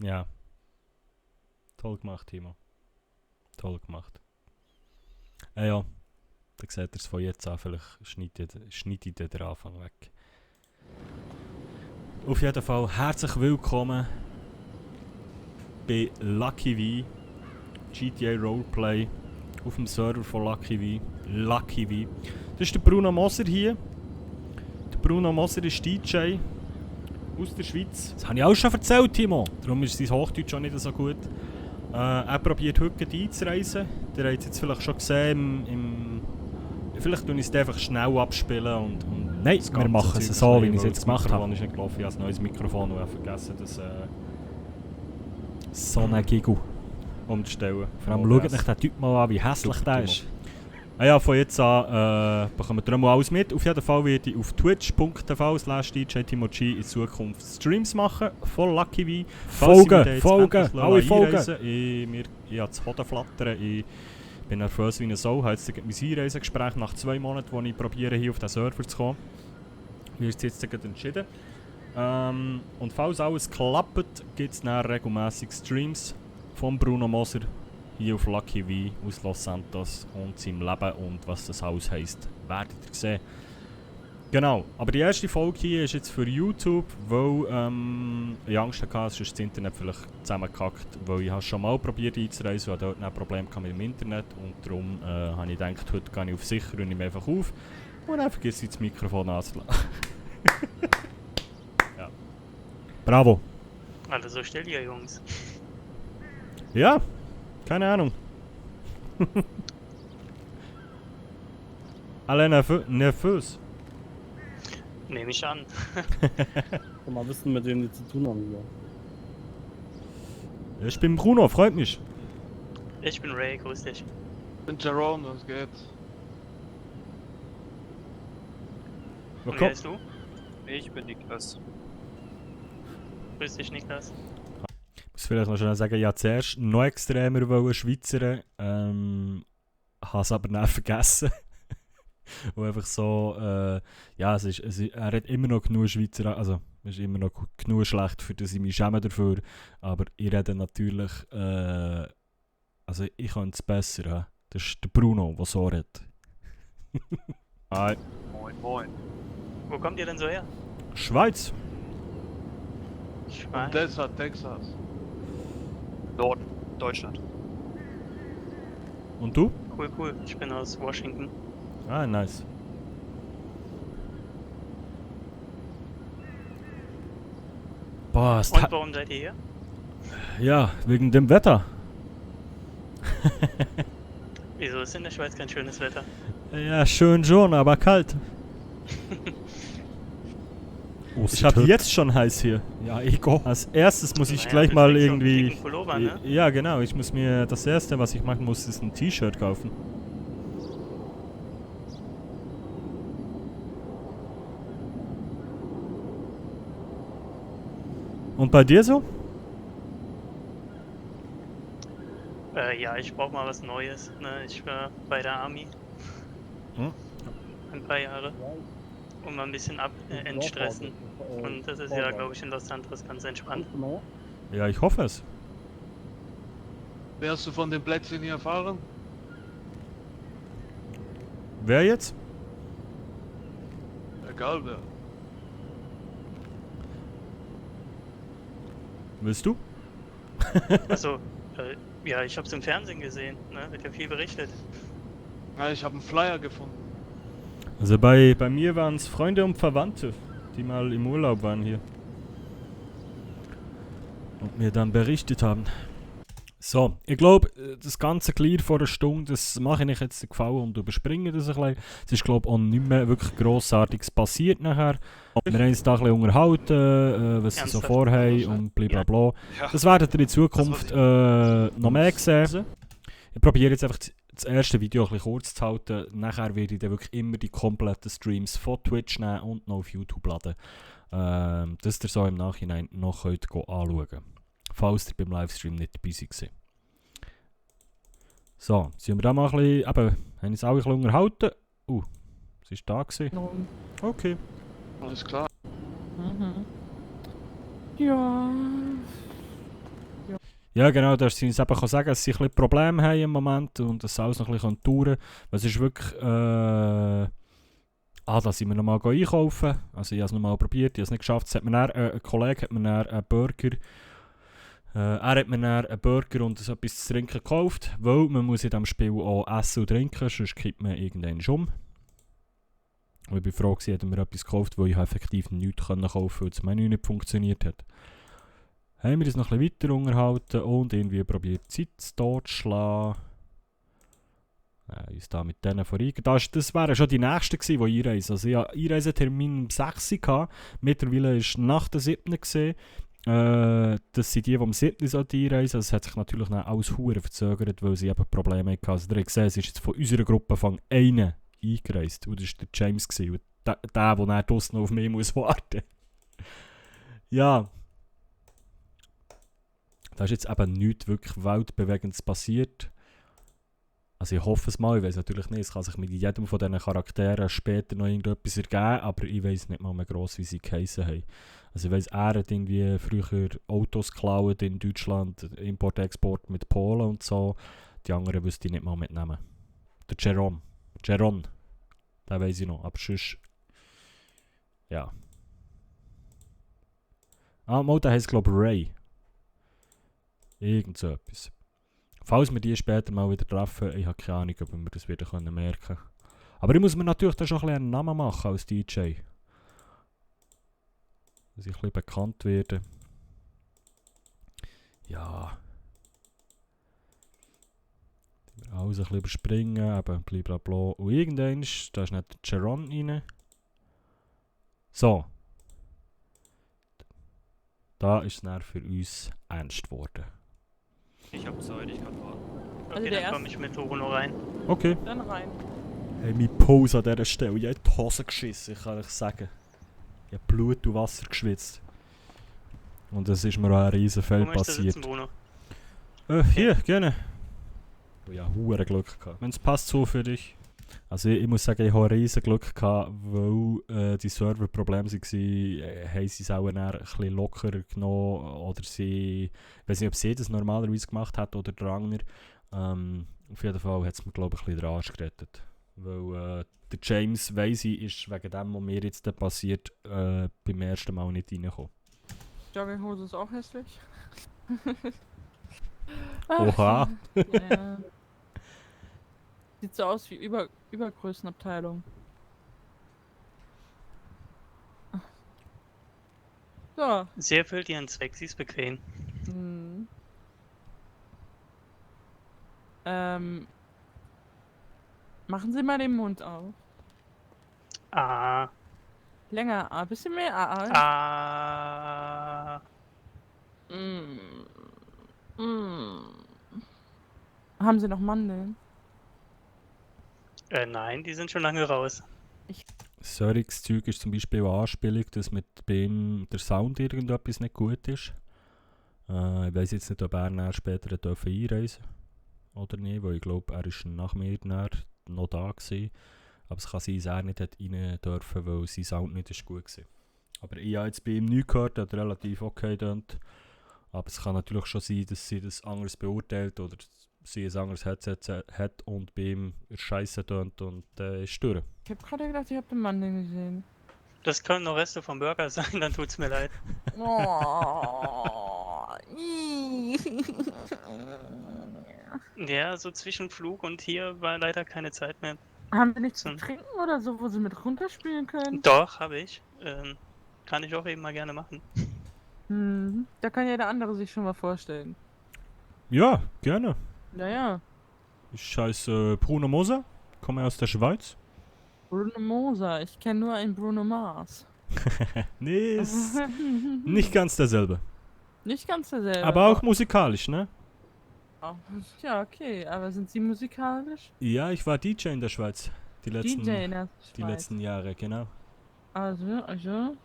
Ja. Toll gemacht, Timo. Toll gemacht. Ja. Dann seht ihr es von jetzt an. Vielleicht schneidet ihr den Anfang weg. Auf jeden Fall herzlich willkommen bei Lucky V. GTA Roleplay. Auf dem Server von Lucky V. Lucky V. Das ist der Bruno Moser hier. Der Bruno Moser ist DJ aus der Schweiz. Das habe ich auch schon erzählt, Timo. Darum ist sein Hochdeutsch auch nicht so gut. Er probiert heute einzureisen. Ihr habt es jetzt vielleicht schon gesehen. Vielleicht tue ich es einfach schnell abspielen und nein, wir machen es so, wie ich es jetzt gemacht habe. Das Mikrofon ist nicht gelaufen. Ich habe ein neues Mikrofon und habe vergessen, das so einen Giggle umzustellen. Vor allem schaut euch den Typ mal an, wie hässlich der ist. Ja, von jetzt an bekommen wir alles mit. Auf jeden Fall werde ich auf twitch.tv/DJTimoG in Zukunft Streams machen von Lucky V. Folgen, alle Folgen! Ich habe das Hoden flattern. Ich bin nervös wie eine Sau. Ich habe jetzt mein Einreisegespräch nach 2 Monaten, wo ich probiere, hier auf den Server zu kommen. Wie ist es jetzt entschieden? Und falls alles klappt, gibt es dann regelmäßig Streams von Bruno Moser hier auf Lucky V aus Los Santos und seinem Leben und was das Haus heisst, werdet ihr sehen. Genau, aber die erste Folge hier ist jetzt für YouTube, weil ich Angst hatte, sonst ist das Internet vielleicht zusammengekackt, weil ich schon mal probiert einzureisen und dort ein Problem mit dem Internet und darum habe ich gedacht, heute gehe ich auf sicher und nehme einfach auf und dann vergesse ich das Mikrofon anzulassen. Ja. Bravo! Alle so still hier, Jungs. Ja, keine Ahnung. Alle nervös. Nehme ich an. Mal wissen, mit wem die zu tun haben. Ja. Ich bin Bruno, freut mich. Ich bin Ray, grüß dich. Ich bin Jerome, was geht? Und wer bist du? Ich bin Niklas. Grüß dich, Niklas. Ich muss vielleicht noch schnell sagen, ja, zuerst noch extremer wollen Schweizern, habe es aber nicht vergessen. Und einfach so, ja, er hat immer noch genug Schweizer, also es ist immer noch genug schlecht, für das ich mich schäme dafür, aber ich rede natürlich, also ich kann es besser, ja. Das ist der Bruno, der so redet. Hi. Moin, moin. Wo kommt ihr denn so her? Schweiz. Schweiz? Odessa, Texas. Norden, Deutschland. Und du? Cool, cool. Ich bin aus Washington. Ah, nice. Boah, Und warum seid ihr hier? Ja, wegen dem Wetter. Wieso ist in der Schweiz kein schönes Wetter? Ja, schön schon, aber kalt. Ich habe jetzt schon heiß hier. Ja, Ego. Als erstes muss ich gleich mal irgendwie... Pullover, ne? Ja, genau. Ich muss mir... Das erste, was ich machen muss, ist ein T-Shirt kaufen. Und bei dir so? Ja, ich brauche mal was Neues. Ne? Ich war bei der Army. Ein paar Jahre. Um mal ein bisschen entstressen. Und das ist ja, glaube ich, in Los Santos ganz entspannt. Ja, ich hoffe es. Wer hast du von den Plätzen hier erfahren? Wer jetzt? Egal wer. Willst du? Also, ja, ich hab's im Fernsehen gesehen, ne? Wird ja viel berichtet. Ja, ich habe einen Flyer gefunden. Also bei mir waren es Freunde und Verwandte, die mal im Urlaub waren hier. Und mir dann berichtet haben. So, ich glaube, das ganze Clear vor einer Stunde, das mache ich jetzt gefallen und überspringe das ein bisschen. Es ist, glaube ich, auch nicht mehr wirklich Grossartiges passiert nachher. Wir haben uns da ein bisschen unterhalten, was sie so vorhaben und blablabla. Das werdet ihr in Zukunft noch mehr sehen. Ich probiere jetzt einfach das erste Video ein bisschen kurz zu halten. Nachher werde ich dann wirklich immer die kompletten Streams von Twitch nehmen und noch auf YouTube laden. Dass ihr so im Nachhinein noch könnt anschauen könnt. Falls ihr beim Livestream nicht dabei seid. So, sind wir da mal ein bisschen, haben uns alle ein bisschen unterhalten. Sie ist da gewesen. Okay. Alles klar. Mhm. Ja. Ja genau, dass sie uns eben sagen, dass sie ein bisschen Probleme haben im Moment und dass es alles noch ein bisschen dauern kann. Es ist wirklich... da sind wir nochmal einkaufen. Also ich habe es nochmal probiert, ich habe es nicht geschafft. Ein Kollege hat mir dann einen Burger... er hat mir dann einen Burger und etwas zu trinken gekauft, weil man muss in diesem Spiel auch essen und trinken, sonst kippt man irgendwann um. Und ich war froh, dass er mir etwas gekauft, weil ich effektiv nichts kaufen konnte, weil das Menü nicht funktioniert hat. Haben wir uns noch ein bisschen weiter unterhalten und irgendwie probiert, Zeit totzuschlagen. Uns da mit denen vorreingehen. Das wären schon die nächsten gewesen, die einreisen. Also ich hatte Einreisetermin um 6 Uhr. Mittlerweile war nach der 7. gewesen. Das sind die am 7. einreisen. Also es hat sich natürlich dann alles verdammt verzögert, weil sie eben Probleme hatten. Also ihr habt gesehen, es ist jetzt von unserer Gruppe von einer eingereist. Und das war der James. Und der dann draussen auf mich muss warten. Ja. Da ist jetzt eben nichts wirklich Weltbewegendes passiert. Also ich hoffe es mal, ich weiß natürlich nicht, es kann sich mit jedem von diesen Charakteren später noch irgendetwas ergeben, aber ich weiß nicht mal mehr gross, wie sie geheissen haben. Also ich weiss, er hat irgendwie früher Autos geklaut in Deutschland, Import-Export mit Polen und so. Die anderen wüsste ich nicht mal mitnehmen. Der Jeron, den weiss ich noch, aber sonst... Ja. Mal, der heisst glaube ich Ray. Irgend so etwas. Falls wir die später mal wieder treffen, ich habe keine Ahnung, ob wir das wieder merken können. Aber ich muss mir natürlich dann schon ein bisschen einen Namen machen als DJ. Dass ich ein bisschen bekannt werde. Ja. Alles ein bisschen überspringen, eben blablabla. Und irgendwann, da ist nicht der Jeron rein. So. Da ist es dann für uns ernst geworden. Ich hab Zeit, ich kann warten. Also Okay, der dann komm ich mit Bruno rein. Okay. Dann rein. Hey, meine Pause an dieser Stelle. Ich habe in die Hose geschissen, ich kann euch sagen. Ich habe Blut und Wasser geschwitzt. Und es ist mir auch ein riesen Feld Wo möchtest du passiert. sitzen, Bruno? Hier, gerne. Ich hatte verdammt Glück gehabt. Wenn es passt so für dich. Also ich muss sagen, ich habe ein riesen Glück gehabt, weil die Serverprobleme waren, haben sie es auch ein bisschen lockerer genommen. Oder sie, ich weiß nicht, ob sie das normalerweise gemacht hat oder der Ragnar. Auf jeden Fall hat es mir, glaube ich, ein bisschen den Arsch gerettet. Weil der James, weiss ich, ist wegen dem, was mir jetzt passiert, beim ersten Mal nicht reingekommen. Jogginghose ist auch hässlich. Oha! Ja. Sieht so aus wie Übergrößenabteilung. So. Sie erfüllt ihren Zweck, sie ist bequem. Hm. Machen Sie mal den Mund auf. Ah. Länger A, bisschen mehr A. Ah. Haben Sie noch Mandeln? Nein, die sind schon lange raus. Solches Zeug ist zum Beispiel eine Anspielung, dass mit dem der Sound irgendetwas nicht gut ist. Ich weiß jetzt nicht, ob er später einreisen durfte oder nicht, weil ich glaube, er ist nach mir noch da gewesen. Aber es kann sein, dass er nicht rein dürfen, weil sein Sound nicht ist gut war. Aber ich habe jetzt bei ihm nichts gehört, er hat relativ okay getönt. Aber es kann natürlich schon sein, dass sie das anders beurteilt oder sie ein anderes Headset hat und bei ihm Scheiße tönt und ist durch. Ich habe gerade gedacht, ich habe den Mandeln gesehen. Das können noch Reste vom Burger sein, dann tut's mir leid. Oh. Ja, so zwischen Flug und hier war leider keine Zeit mehr. Haben Sie nichts zu trinken oder so, wo Sie mit runterspielen können? Doch, habe ich. Kann ich auch eben mal gerne machen. Da kann ja der andere sich schon mal vorstellen. Ja, gerne. Naja. Ich heiße Bruno Moser, komme aus der Schweiz. Bruno Moser, ich kenne nur einen Bruno Mars. Nee, ist nicht ganz derselbe. Nicht ganz derselbe. Aber auch musikalisch, ne? Oh, ja, okay, aber sind Sie musikalisch? Ja, ich war DJ in der Schweiz. Die letzten, DJ in der die Schweiz. letzten Jahre, genau. Also.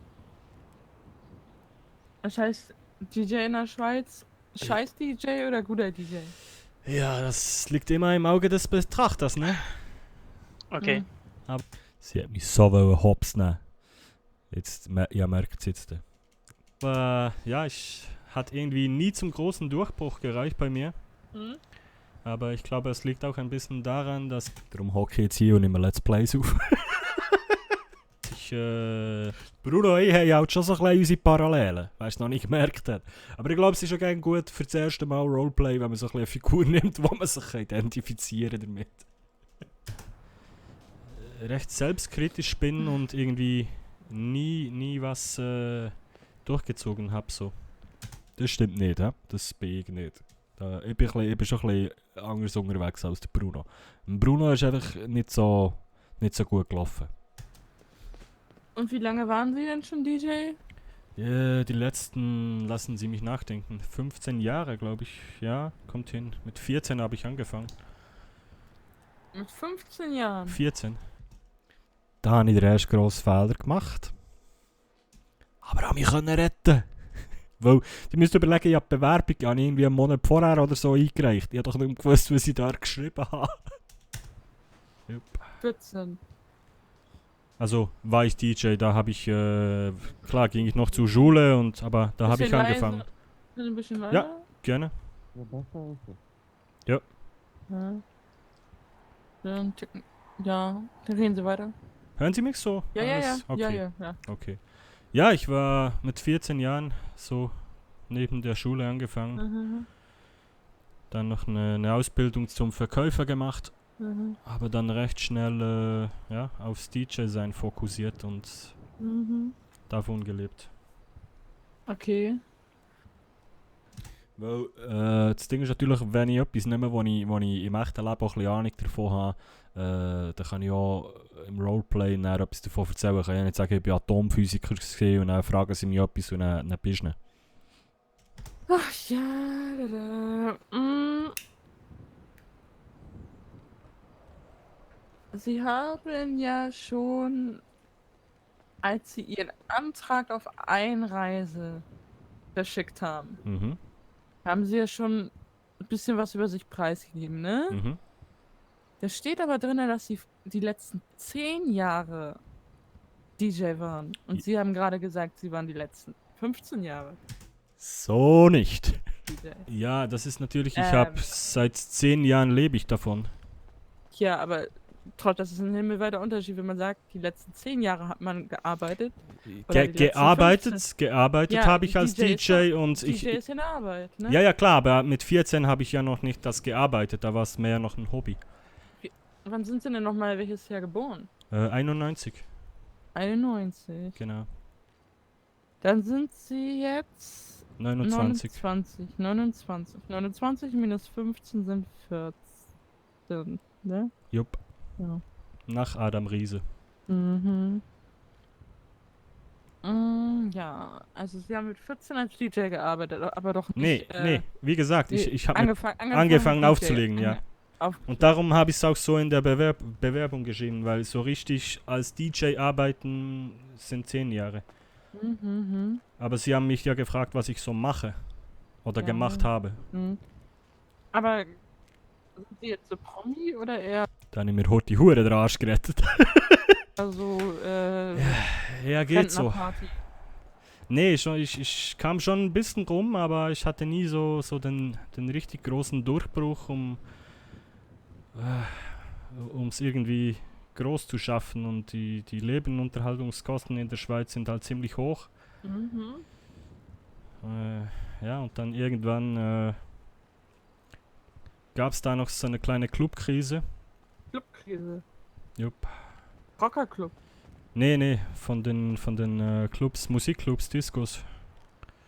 Das heißt, DJ in der Schweiz, scheiß DJ oder guter DJ? Ja, das liegt immer im Auge des Betrachters, ne? Okay. Aber sie hat mich so hops nehmen. Jetzt, ja, merkt es jetzt. Aber ja, hat irgendwie nie zum großen Durchbruch gereicht bei mir. Mhm. Aber ich glaube, es liegt auch ein bisschen daran, dass... Darum hocke ich jetzt hier und nehme Let's Plays auf. Bruno, ich habe ja auch schon so ein bisschen unsere Parallelen, weißt du, noch nicht gemerkt hat. Aber ich glaube, es ist schon gerne gut für das erste Mal Roleplay, wenn man so ein bisschen eine Figur nimmt, wo man sich identifizieren kann damit. Recht selbstkritisch bin und irgendwie nie was durchgezogen habe, so. Das stimmt nicht, he? Das bin ich nicht. Ich bin schon ein bisschen anders unterwegs als der Bruno. Bruno ist einfach nicht so gut gelaufen. Und wie lange waren Sie denn schon DJ? Ja, die letzten, lassen Sie mich nachdenken, 15 Jahre, glaube ich. Ja, kommt hin. Mit 14 habe ich angefangen. Mit 15 Jahren? 14. Da habe ich den ersten grossen Fehler gemacht. Aber habe mich retten. Weil, die müsst überlegen, ich habe die Bewerbung irgendwie einen Monat vorher oder so eingereicht. Ich habe doch nicht gewusst, was ich da geschrieben habe. Yep. 14. Also war ich DJ, da habe ich, klar ging ich noch zur Schule, aber da habe ich angefangen. Ein bisschen weiter? Ja, gerne. Ja. Dann reden Sie weiter. Hören Sie mich so? Ja. Okay. Ja. Okay. Ja, ich war mit 14 Jahren so neben der Schule angefangen. Mhm. Dann noch eine Ausbildung zum Verkäufer gemacht. Mhm. Aber dann recht schnell aufs DJ-Sein fokussiert und davon gelebt. Okay. Weil das Ding ist natürlich, wenn ich etwas nehme, wo ich im echten Leben auch ein bisschen Ahnung davon habe, dann kann ich auch im Roleplay etwas davon erzählen. Ich kann ja nicht sagen, ich bin Atomphysiker gewesen und dann fragen sie mich etwas und dann bist du nicht. Ach ja, Sie haben ja schon, als Sie Ihren Antrag auf Einreise verschickt haben, haben Sie ja schon ein bisschen was über sich preisgegeben, ne? Mhm. Da steht aber drin, dass Sie die letzten 10 Jahre DJ waren. Und Sie haben gerade gesagt, Sie waren die letzten 15 Jahre So nicht. DJ. Ja, das ist natürlich, ich habe seit 10 Jahren lebe ich davon. Ja, aber trotzdem, das ist ein himmelweiter Unterschied, wenn man sagt, die letzten 10 Jahre hat man gearbeitet. Oder die letzten 15. Gearbeitet Ja, habe ich als DJ und DJ ist in der Arbeit, ne? Ja, klar, aber mit 14 habe ich ja noch nicht das gearbeitet, da war es mehr noch ein Hobby. Wann sind Sie denn nochmal welches Jahr geboren? 91. 91. Genau. Dann sind Sie jetzt 29. 29 minus 15 sind 14, ne? Jupp. Ja. Nach Adam Riese. Ja, also Sie haben mit 14 als DJ gearbeitet, aber doch nicht... Nee, wie gesagt, ich habe angefangen aufzulegen, DJ. ja. Und darum habe ich es auch so in der Bewerbung geschrieben, weil so richtig als DJ arbeiten sind 10 Jahre. Aber sie haben mich ja gefragt, was ich so mache oder gemacht habe. Aber sind Sie jetzt so Promi oder eher... Da habe ich mir heute die Hure den Arsch gerettet. Also, ja, geht so. Rentnerparty. Nee, ich kam schon ein bisschen rum, aber ich hatte nie so den richtig großen Durchbruch, um es irgendwie groß zu schaffen. Und die Lebenunterhaltungskosten in der Schweiz sind halt ziemlich hoch. Ja, und dann irgendwann gab es da noch so eine kleine Clubkrise. Clubkrise? Jupp. Rockerclub? Nee, von den Clubs, Musikclubs, Discos.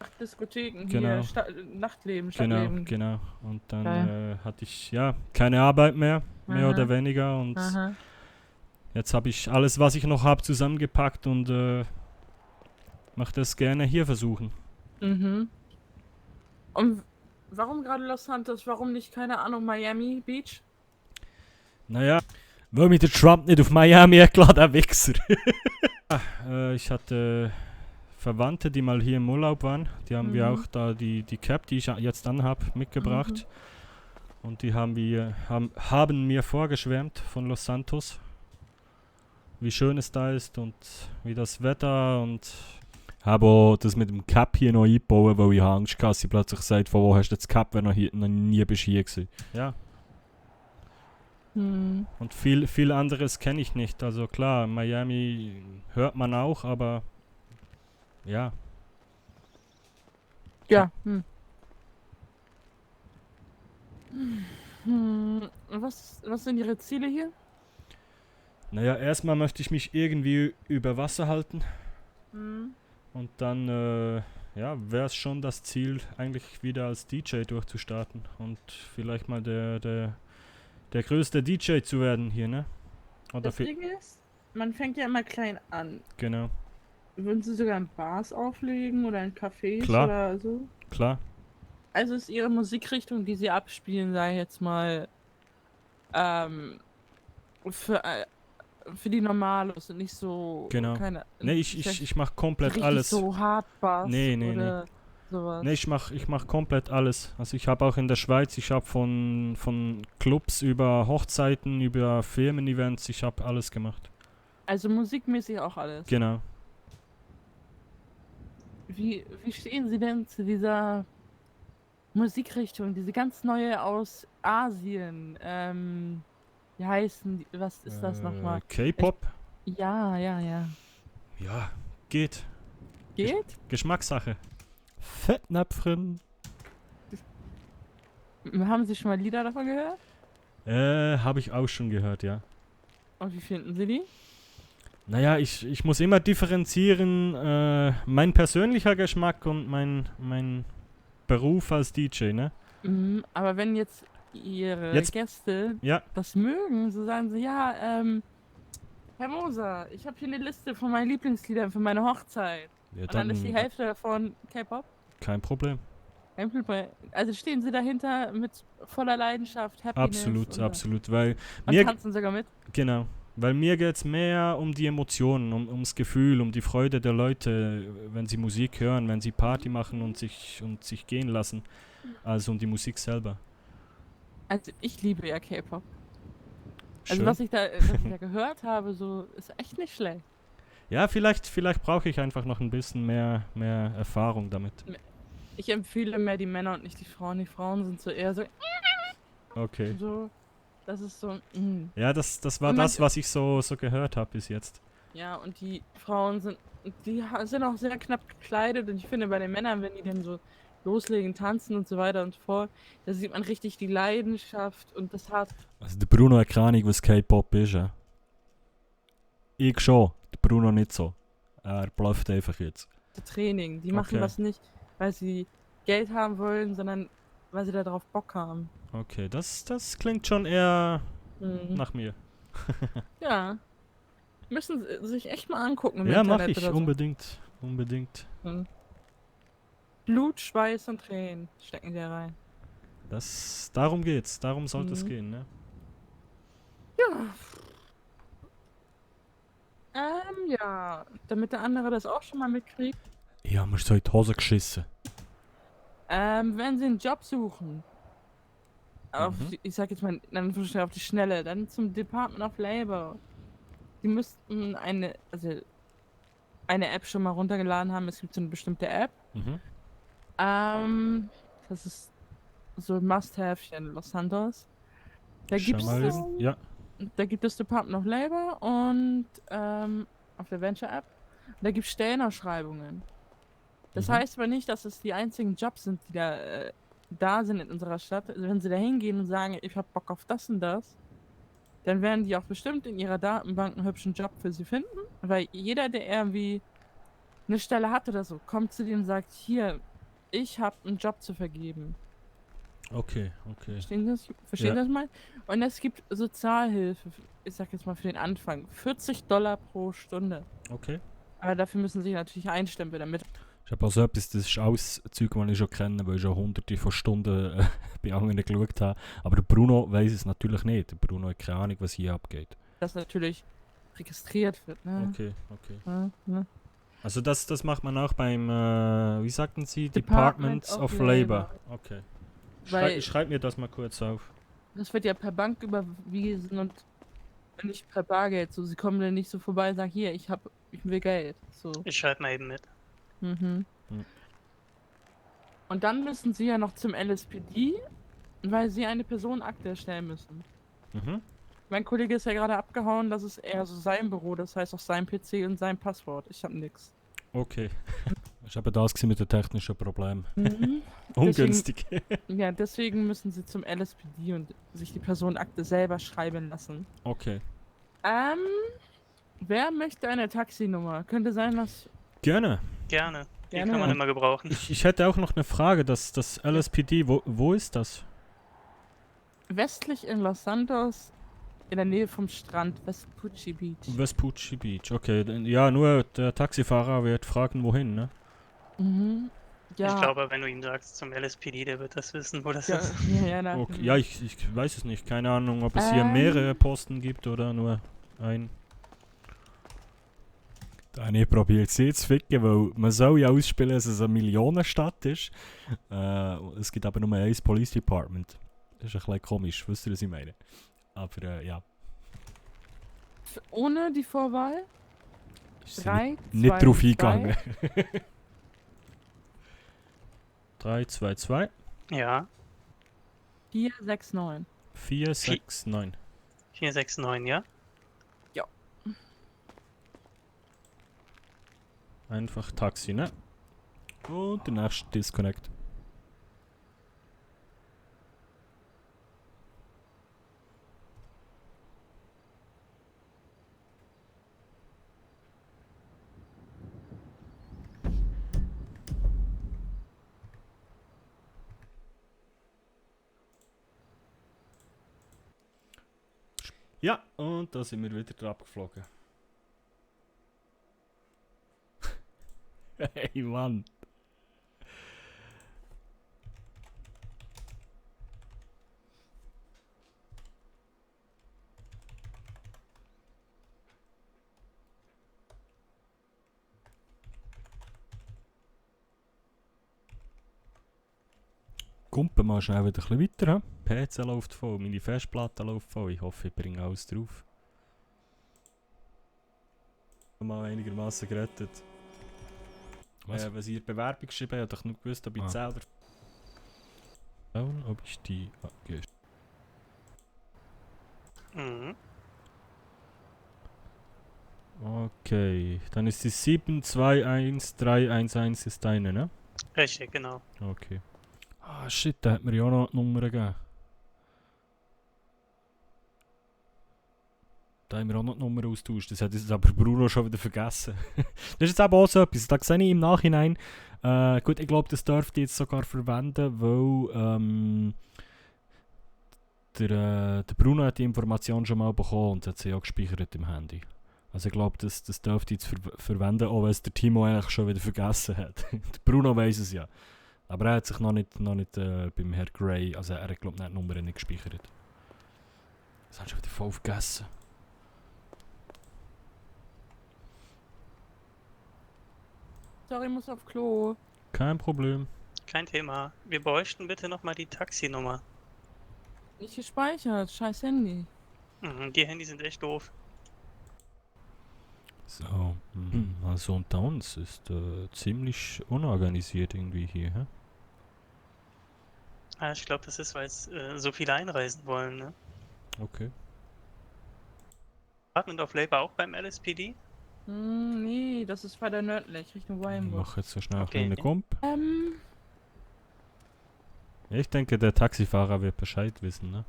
Ach, Diskotheken, Genau. hier, Nachtleben, Stadtleben. Genau. Und dann hatte ich keine Arbeit mehr oder weniger. Und jetzt habe ich alles, was ich noch habe, zusammengepackt und möchte es gerne hier versuchen. Und Warum gerade Los Santos? Warum nicht, keine Ahnung, Miami Beach? Naja, weil mich der Trump nicht auf Miami eingeladen hat, Wichser. Ich hatte Verwandte, die mal hier im Urlaub waren. Die haben wir auch da die Cap, die ich jetzt anhabe, mitgebracht. Und die haben mir vorgeschwärmt von Los Santos. Wie schön es da ist und wie das Wetter, und habe auch das mit dem Cap hier noch eingebaut, weil ich Angst hatte, dass sie plötzlich sagt, von wo hast du das Cap, wenn du noch nie bist hier gewesen. Ja. Und viel anderes kenne ich nicht. Also klar, Miami hört man auch, aber ja. Ja. Was sind Ihre Ziele hier? Naja, erstmal möchte ich mich irgendwie über Wasser halten. Und dann wäre es schon das Ziel, eigentlich wieder als DJ durchzustarten und vielleicht mal der größte DJ zu werden hier, ne? Oder Das Ding ist, man fängt ja immer klein an. Genau. Würden Sie sogar in Bars auflegen oder in Cafés Klar. oder so? Klar. Also ist Ihre Musikrichtung, die Sie abspielen, sag ich jetzt mal, für die Normalos und nicht so... Genau. Nee, ich mach komplett alles. so Hardbass Nee. sowas. Nee, ich mach komplett alles. Also ich habe auch in der Schweiz, ich habe von Clubs über Hochzeiten, über Firmen-Events, ich habe alles gemacht. Also musikmäßig auch alles. Genau. Wie stehen Sie denn zu dieser Musikrichtung, diese ganz neue aus Asien? Wie heißen die? Was ist das nochmal? K-Pop? Ja. Ja, geht. Geht? Geschmackssache. Fettnäpfchen. Haben Sie schon mal Lieder davon gehört? Habe ich auch schon gehört, ja. Und wie finden Sie die? Naja, ich muss immer differenzieren, mein persönlicher Geschmack und mein Beruf als DJ, ne? Aber wenn jetzt Ihre Gäste das mögen, so sagen sie, ja, Herr Moser, ich habe hier eine Liste von meinen Lieblingsliedern für meine Hochzeit. Ja, und dann ist die Hälfte davon K-Pop? Kein Problem. Also stehen Sie dahinter mit voller Leidenschaft, Happiness? Absolut, weil und tanzen sogar mit? Genau. Weil mir geht es mehr um die Emotionen, ums Gefühl, um die Freude der Leute, wenn sie Musik hören, wenn sie Party machen und sich gehen lassen, als um die Musik selber. Also ich liebe ja K-Pop. Also Schön. was ich da gehört habe, so ist echt nicht schlecht. Ja, vielleicht brauche ich einfach noch ein bisschen mehr Erfahrung damit. Ich empfehle mehr die Männer und nicht die Frauen. Die Frauen sind so eher so... Okay. So, das ist so... Ja, das war das, was ich so gehört habe bis jetzt. Ja, und die Frauen sind auch sehr knapp gekleidet. Und ich finde, bei den Männern, wenn die dann so loslegen, tanzen und so weiter und so fort, da sieht man richtig die Leidenschaft und das hat... Also der Bruno hat keine Ahnung, was K-Pop ist, ja? Ich schon, der Bruno nicht so. Er blufft einfach jetzt. Training, die machen das nicht, weil sie Geld haben wollen, sondern weil sie darauf Bock haben. Okay, das klingt schon eher nach mir. Ja. Müssen sie sich echt mal angucken im Ja, Internet mach ich, oder so. unbedingt. Blut, Schweiß und Tränen stecken die rein. Darum geht's, darum sollte es gehen, ne? Ja, damit der andere das auch schon mal mitkriegt. Ja, mir ist so in die Hose geschissen. Wenn sie einen Job suchen, ich sag jetzt mal, dann auf die Schnelle, dann zum Department of Labor. Die müssten eine App schon mal runtergeladen haben. Es gibt so eine bestimmte App. Das ist so ein Must-Have hier in Los Santos. Da gibt es Department of Labor und auf der Venture-App, da gibt es Stellenausschreibungen. Das heißt aber nicht, dass es die einzigen Jobs sind, die da sind in unserer Stadt. Also wenn sie da hingehen und sagen, ich hab Bock auf das und das, dann werden die auch bestimmt in ihrer Datenbank einen hübschen Job für sie finden. Weil jeder, der irgendwie eine Stelle hat oder so, kommt zu denen und sagt, hier, ich habe einen Job zu vergeben. Okay. Verstehen Sie das mal? Und es gibt Sozialhilfe, ich sag jetzt mal für den Anfang, $40 pro Stunde. Okay. Aber dafür müssen Sie sich natürlich einstempeln, damit ist aber so etwas, das ist alles Zeug, das ich schon kenne, weil ich schon hunderte von Stunden bei anderen geschaut habe. Aber der Bruno weiss es natürlich nicht. Der Bruno hat keine Ahnung, was hier abgeht. Das natürlich registriert wird, ne? Okay, okay. Ja. Also das macht man auch beim, wie sagten Sie? Department of Labor. Okay. Schreib mir das mal kurz auf. Das wird ja per Bank überwiesen und nicht per Bargeld. So, sie kommen dann nicht so vorbei und sagen, hier, ich will Geld. So. Ich schreibe mal eben mit. Mhm. Hm. Und dann müssen sie ja noch zum LSPD, weil sie eine Personenakte erstellen müssen. Mhm. Mein Kollege ist ja gerade abgehauen, das ist eher so sein Büro, das heißt auch sein PC und sein Passwort. Ich hab nix. Okay. Ich habe das gesehen mit den technischen Problemen. Mhm. Ungünstig. Deswegen müssen sie zum LSPD und sich die Personenakte selber schreiben lassen. Okay. Wer möchte eine Taxinummer? Könnte sein, dass... Gerne. Gerne. Die Gerne. kann man immer gebrauchen. Ich hätte auch noch eine Frage, das LSPD, wo ist das? Westlich in Los Santos, in der Nähe vom Strand, Vespucci Beach. Vespucci Beach, okay. Ja, nur der Taxifahrer wird fragen, wohin, ne? Mhm. Ja. Ich glaube, wenn du ihm sagst zum LSPD, der wird das wissen, wo das Ja, ist. Okay. Ja, ich weiß es nicht. Keine Ahnung, ob es hier mehrere Posten gibt oder nur ein. Ich probiere sie zu ficken, weil man soll ja ausspielen, dass es eine Millionenstadt ist. Es gibt aber nur ein Police Department. Das ist ein bisschen komisch, wisst ihr, was ich meine? Aber ja. Ohne die Vorwahl? Ist 3, nicht 2, drauf 2. eingegangen. 3, 2, 2. Ja. 4, 6, 9. 4, 6, 9. 469, ja? Ja. Einfach Taxi, ne? Und der nächste Disconnect. Ja, und da sind wir wieder dran geflogen. Hey Mann. Kumpen mal schnell wieder ein bisschen weiter. PC läuft voll, meine Festplatte läuft voll. Ich hoffe, ich bringe alles drauf. Mal einigermaßen gerettet. Was ihr Bewerbung geschrieben habt, ich nicht gewusst, ob ich selber. Schauen, ob ich die abgehe. Mhm. Okay, dann ist die 721311 ist deine, ne? Richtig, genau. Okay. Ah shit, da hat mir ja auch noch die Nummer gegeben. Da haben wir auch noch die Nummer austauscht. Das hat jetzt aber Bruno schon wieder vergessen. Das ist jetzt eben auch so etwas. Da sehe ich im Nachhinein. Gut, ich glaube, das dürfte ich jetzt sogar verwenden, weil der Bruno hat die Information schon mal bekommen und hat sie auch gespeichert im Handy. Also ich glaube, das dürfte ich jetzt verwenden, auch wenn es der Timo eigentlich schon wieder vergessen hat. Der Bruno weiss es ja. Aber er hat sich noch nicht beim Herr Gray, also er hat glaube ich die Nummer nicht gespeichert. Das hat schon wieder voll vergessen. Sorry, ich muss auf Klo. Kein Problem. Kein Thema. Wir bräuchten bitte nochmal die Taxinummer. Nicht gespeichert, scheiß Handy. Mhm, die Handys sind echt doof. So, also unter uns ist ziemlich unorganisiert irgendwie hier, hä? Ah, ich glaube, das ist, weil es so viele einreisen wollen, ne? Okay. Department of Labor auch beim LSPD? Nee, das ist weiter nördlich, Richtung Ich Weinburg. mache jetzt so schnell Okay. eine Kump. Ähm, Ich denke, der Taxifahrer wird Bescheid wissen, ne?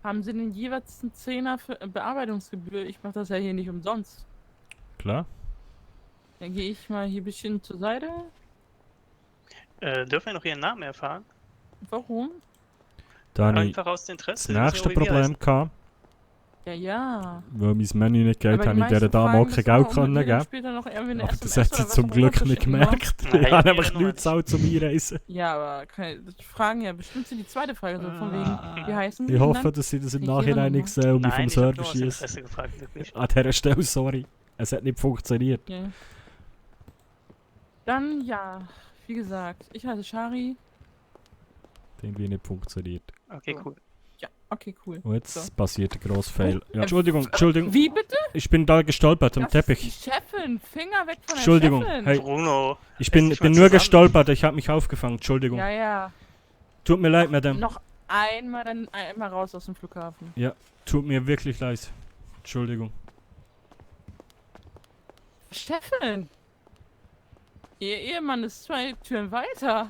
haben Sie denn jeweils einen 10er für Bearbeitungsgebühr? Ich mache das ja hier nicht umsonst. Klar? Dann gehe ich mal hier ein bisschen zur Seite. Dürfen wir noch Ihren Namen erfahren? Warum? Da habe ich Einfach aus das Interesse. nächste Problem gehabt. Ja, ja. Weil mein Menü nicht geht, Aber die habe ich dieser meisten Dame auch fragen kein das Geld immer, um können mir dann geben. später noch irgendwie eine Aber das SMS hat sie oder was zum auch Glück immer zu nicht schicken, ne? gemerkt. Nein, Ich habe ihre nämlich Nummer nichts gezahlt zum Einreisen. Ja, aber die fragen ja bestimmt die zweite Frage so von wegen, wie heißen sie? Ich Und hoffe, dann dass sie das im krieg ich ihre Nachhinein Nummer. nicht sehen und mich vom Nein, ich hab Server nur aus schießen. Interesse gefragt, wirklich. An dieser Stelle, sorry. Es hat nicht funktioniert. Ja. Dann, ja, wie gesagt, ich heiße Shari. Irgendwie nicht funktioniert. Okay, So. cool. Ja, okay, cool. Und jetzt So. passiert ein grosser Fail. Ja, Entschuldigung. Wie bitte? Ich bin da gestolpert am Das ist die Teppich. Chefin, Finger weg von der Entschuldigung. Chefin. Hey, Bruno. ich bin Reiß dich mal nur zusammen. gestolpert. Ich habe mich aufgefangen. Entschuldigung. Ja, ja. Tut mir leid, Madame. Noch einmal raus aus dem Flughafen. Tut mir wirklich leid. Entschuldigung. Chefin! Ihr Ehemann ist 2 Türen weiter.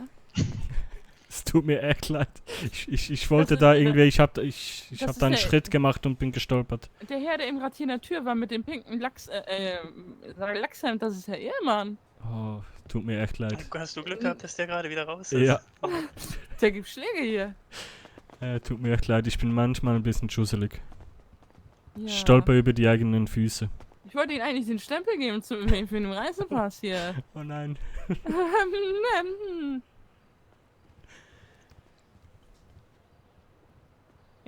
Es tut mir echt leid. Ich wollte Das da ist- irgendwie, ich hab da ist einen der- Schritt gemacht und bin gestolpert. Der Herr, der eben gerade hier in der Tür war mit dem pinken Lachshemd, das ist der Ehemann. Oh, tut mir echt leid. Hast du Glück gehabt, dass der gerade wieder raus ist? Ja, Der gibt Schläge hier. tut mir echt leid. Ich bin manchmal ein bisschen schusselig. Ja. Stolper über die eigenen Füße. Ich wollte Ihnen eigentlich den Stempel geben für den Reisepass hier. Oh nein. Dann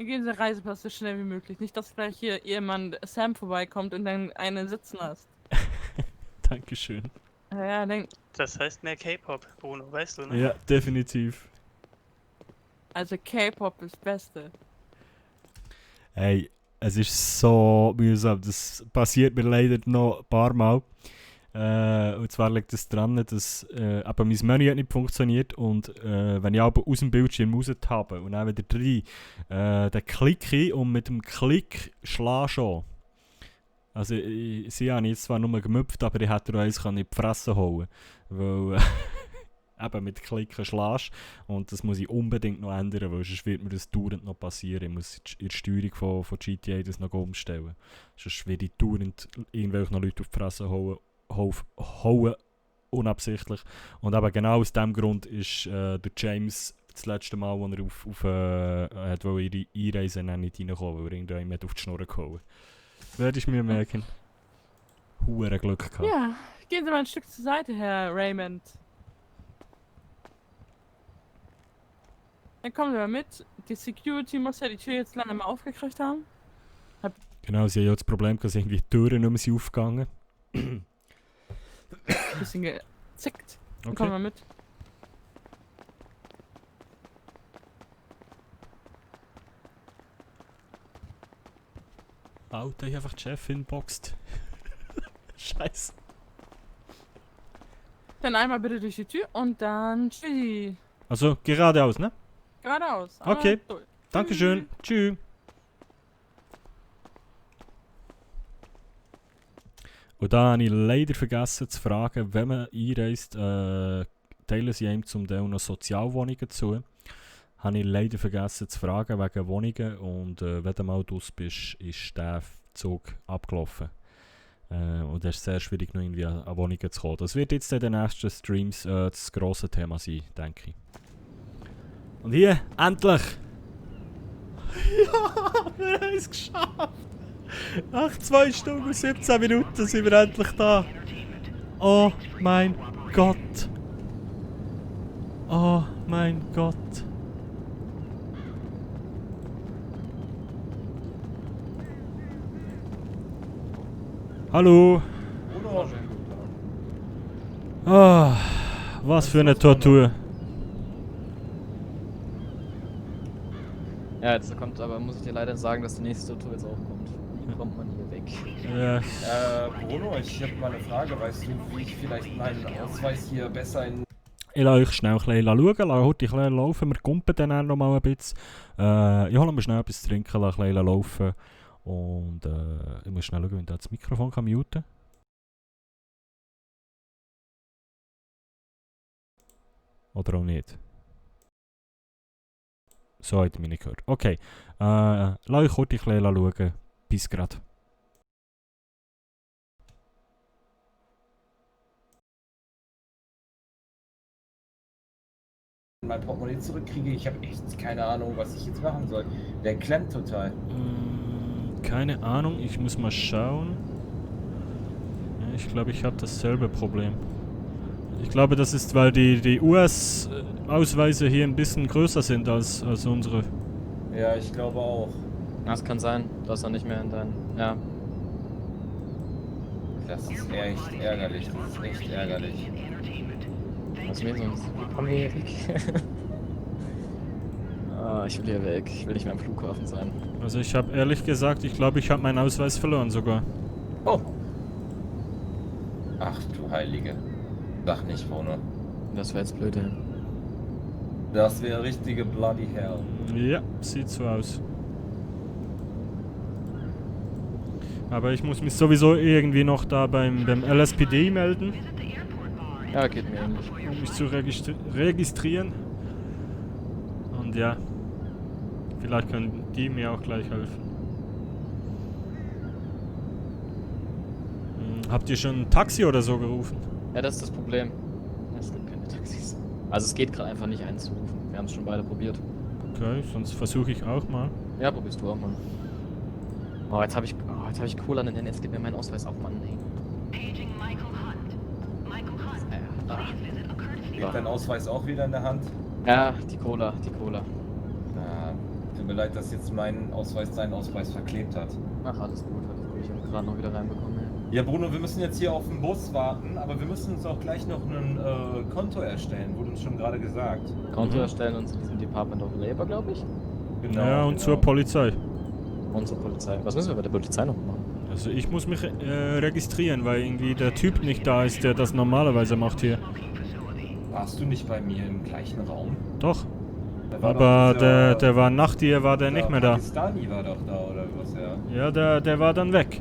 geben Sie den Reisepass so schnell wie möglich. Nicht, dass gleich hier Ehemann Sam vorbeikommt und dann einen sitzen lässt. Dankeschön. Ja, Das heißt mehr K-Pop, Bruno, weißt du, ne? Ja, definitiv. also K-Pop ist das Beste. Hey, es ist so mühsam. Das passiert mir leider noch ein paar Mal. Und zwar liegt es daran, dass aber mein Menü hat nicht funktioniert und wenn ich aber aus dem Bildschirm raus habe und dann wieder rein, dann klicke ich und mit dem Klick schlage schon. Also sie haben jetzt zwar nur gemüpft, aber ich hätte auch eins in die Fresse holen, weil eben mit Klicken schlägst und das muss ich unbedingt noch ändern, weil sonst wird mir das dauernd noch passieren. Ich muss in der Steuerung von GTA das noch umstellen. Sonst werde ich dauernd irgendwelchen Leuten auf die Fresse hauen, unabsichtlich. Und eben genau aus diesem Grund ist der James das letzte Mal, als er auf ihre Einreise nicht reinkommen, weil er irgendjemand auf die Schnur gehauen. Werde ich mir merken. Hure Glück gehabt. Ja, gehen Sie mal ein Stück zur Seite, Herr Raymond. Dann kommen Sie mal mit. Die Security muss ja die Tür jetzt lange mal aufgekriegt haben. Genau, sie haben ja das Problem, dass irgendwie die Türen nicht mehr sind aufgegangen. Bisschen gezickt. Dann Okay. kommen wir mit. Alter, ich einfach die Chefin boxt. Scheiße. Dann einmal bitte durch die Tür und dann tschüssi. Also geradeaus, ne? Geradeaus. Okay. durch. Dankeschön. Tschüss. Und da habe ich leider vergessen zu fragen, wenn man einreist, teilen sie einem zum Teil noch Sozialwohnungen zu. Habe ich leider vergessen zu fragen wegen Wohnungen und wenn du mal draus bist, ist der Zug abgelaufen. Und es ist sehr schwierig, noch irgendwie an Wohnungen zu kommen. Das wird jetzt in den nächsten Streams das grosse Thema sein, denke ich. Und hier, endlich! Ja, wir haben es geschafft! Nach 2 Stunden und 17 Minuten sind wir endlich da! Oh mein Gott! Oh mein Gott! Hallo! Ah, was für eine Tortur! Ja, jetzt kommt aber, muss ich dir leider sagen, dass die nächste Tour jetzt auch kommt. Wie kommt man hier weg? Ja. Bruno, ich habe mal eine Frage. Weißt du, wie ich vielleicht meinen Ausweis hier besser in... Ich lasse euch schnell ein bisschen schauen, lasse heute ein bisschen laufen, wir kumpen dann noch mal ein bisschen. Ich hole mir schnell etwas zu trinken, lasse ein bisschen laufen und ich muss schnell schauen, wenn ich das Mikrofon kann muten kann. Oder auch nicht. So hat ihr mich nicht gehört. Okay, lasse euch heute ein bisschen schauen. Bis grad. mein Portemonnaie zurückkriege. Ich habe echt keine Ahnung, was ich jetzt machen soll. Der klemmt total. Keine Ahnung, ich muss mal schauen. Ja, ich glaube, ich habe dasselbe Problem. Ich glaube, das ist, weil die US-Ausweise hier ein bisschen größer sind als unsere. Ja, ich glaube auch. Das kann sein, dass er nicht mehr in deinen... Ja. Das ist echt ärgerlich, das ist echt ärgerlich. Was mir sonst? Komm hier weg. Ah, ich will hier weg. Ich will nicht mehr am Flughafen sein. Also ich habe ehrlich gesagt, ich glaube, ich habe meinen Ausweis verloren sogar. Oh. Ach du Heilige. Sag nicht, Bruno. Das wäre jetzt blöd, ey. Das wäre richtige Bloody Hell. Ja, sieht so aus. Aber ich muss mich sowieso irgendwie noch da beim LSPD melden. Ja, geht mir ähnlich. Um mich zu registrieren. Und ja, vielleicht können die mir auch gleich helfen. Habt ihr schon ein Taxi oder so gerufen? Ja, das ist das Problem. Es gibt keine Taxis. Also es geht gerade einfach nicht einzurufen. Wir haben es schon beide probiert. Okay, sonst versuche ich auch mal. Ja, probierst du auch mal. Oh, jetzt habe ich Cola an den Jetzt gibt mir meinen Ausweis auch, Mann, ey. Liegt dein Ausweis auch wieder in der Hand? Ja, die Cola. Ah, tut mir leid, dass jetzt mein Ausweis deinen Ausweis verklebt hat. Ach, alles gut. Ich habe gerade noch wieder reinbekommen, ey. Ja, Bruno, wir müssen jetzt hier auf den Bus warten, aber wir müssen uns auch gleich noch ein Konto erstellen, wurde uns schon gerade gesagt. Konto erstellen und zu diesem Department of Labor, glaube ich. Genau, Ja, und zur Polizei. Und zur Polizei. Was müssen wir bei der Polizei noch machen? Also ich muss mich registrieren, weil irgendwie der Typ nicht da ist, der das normalerweise macht hier. Warst du nicht bei mir im gleichen Raum? Doch. Da war Aber doch dieser- der war nach dir, war der nicht mehr da. Pakistani war doch da, oder was, ja? Ja, der war dann weg.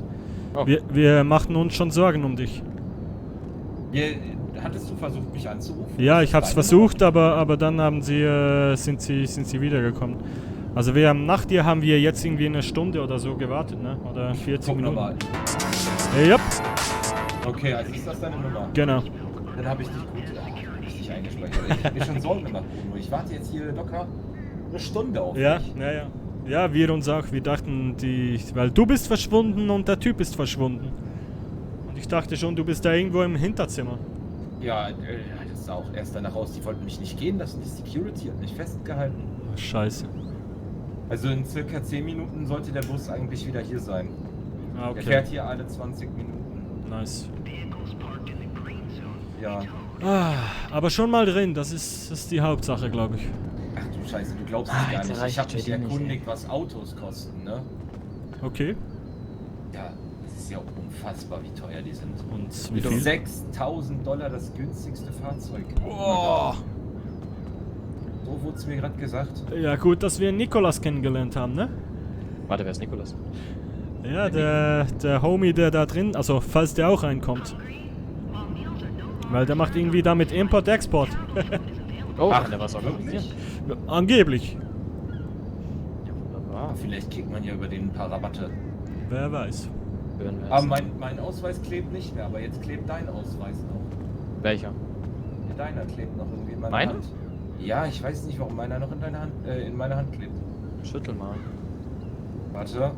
Oh. Wir machten uns schon Sorgen um dich. Hattest du versucht, mich anzurufen? Ja, ich Das hab's ist versucht, aber dann haben sind sie wiedergekommen. Also nach dir haben wir jetzt irgendwie eine Stunde oder so gewartet, ne? Oder 40 Guck Minuten. nochmal. Ja, Okay, also ist das deine Nummer? genau. Dann habe ich dich gut richtig eingespeichert. Ich habe mir schon Sorgen gemacht, Bruno. Ich warte jetzt hier locker eine Stunde auf Ja, dich. ja. Ja, wir uns auch. Wir dachten, weil du bist verschwunden und der Typ ist verschwunden. Und ich dachte schon, du bist da irgendwo im Hinterzimmer. Ja, das sah auch erst danach aus. Die wollten mich nicht gehen lassen. Die Security hat mich festgehalten. Oh, Scheiße. Also in circa 10 Minuten sollte der Bus eigentlich wieder hier sein. Ah, Der okay. fährt hier alle 20 Minuten. Nice. Ja. Aber schon mal drin, das ist die Hauptsache, glaube ich. Ach du Scheiße, du glaubst es gar jetzt nicht. erreicht Ich habe mich JD nicht, erkundigt, was Autos kosten, ne? Okay. Ja, das ist ja unfassbar, wie teuer die sind. Und wie viel? $6.000 das günstigste Fahrzeug. Boah. So wurde es mir gerade gesagt. Ja, gut, dass wir Nikolas kennengelernt haben, ne? Warte, wer ist Nikolas? Ja, der Homie, der da drin, also falls der auch reinkommt. Weil der macht irgendwie damit Import-Export. Oh, Ach, der was organisiert. Angeblich. Ja, wunderbar. Vielleicht kriegt man ja über den ein paar Rabatte. Wer weiß. Hören wir Aber es. mein Ausweis klebt nicht mehr, aber jetzt klebt dein Ausweis noch. Welcher? Ja, deiner klebt noch irgendwie in meiner Meiner? Hand. Ja, ich weiß nicht, warum meiner noch in deiner Hand, in meiner Hand klebt. Schüttel mal. Warte.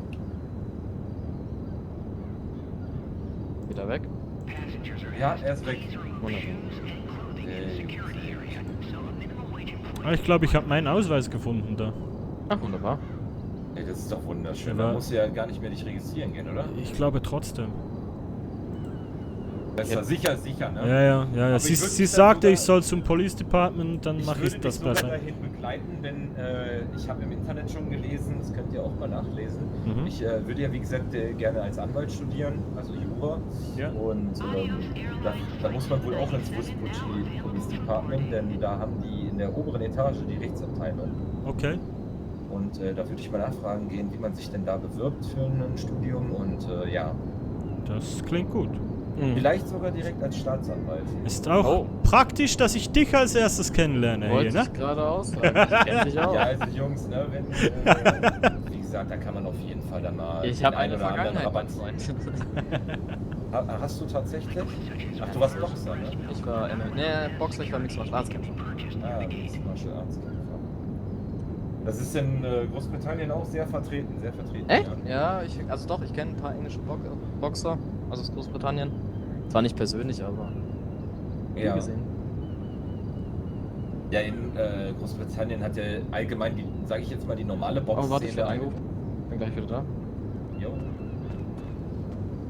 Wieder weg. Ja, er ist weg. Wunderbar. Ich glaube, ich habe meinen Ausweis gefunden da. Ach, wunderbar. Ey, das ist doch wunderschön. Ja. Da musst du ja gar nicht mehr dich registrieren gehen, oder? Ich glaube trotzdem. Besser, sicher, ne? Ja. Aber Sie ich würd sie dich dann sagte, sogar- ich soll zum Police Department, dann mache ich würde das dich sogar besser. dahin begleiten, denn ich habe im Internet schon gelesen, das könnt ihr auch mal nachlesen. Mhm. Ich würde ja, wie gesagt, gerne als Anwalt studieren, also Jura. Ja. Und da muss man wohl auch ins Wussbutschi Police Department, denn da haben die in der oberen Etage die Rechtsabteilung. Okay. Und da würde ich mal nachfragen gehen, wie man sich denn da bewirbt für ein Studium und ja, Das klingt gut. vielleicht sogar direkt als Staatsanwalt. Ist auch Oh. praktisch, dass ich dich als erstes kennenlerne hier, Wollte ne? ich gerade aussagen. Ich kenn dich auch. Ja, also Jungs, ne, wenn, wie gesagt, da kann man auf jeden Fall dann mal Ich den habe einen eine oder anderen Vergangenheit, mein Rabatt. Freund. Hast du tatsächlich? Ach, du warst Boxer, ne? Ich war Boxer, ich war Mixed Martial Arts Kämpfer. Ah, du bist Martial Arts Kämpfer. Das ist in Großbritannien auch sehr vertreten, sehr vertreten. Echt? Ja. Ja, ich kenne ein paar englische Boxer, also aus Großbritannien. Zwar nicht persönlich, aber Ja. gesehen. Ja, in Großbritannien hat ja allgemein die, sage ich jetzt mal, die normale Oh, warte, ich Boxszene. werde angerufen. Bin gleich wieder da. Jo.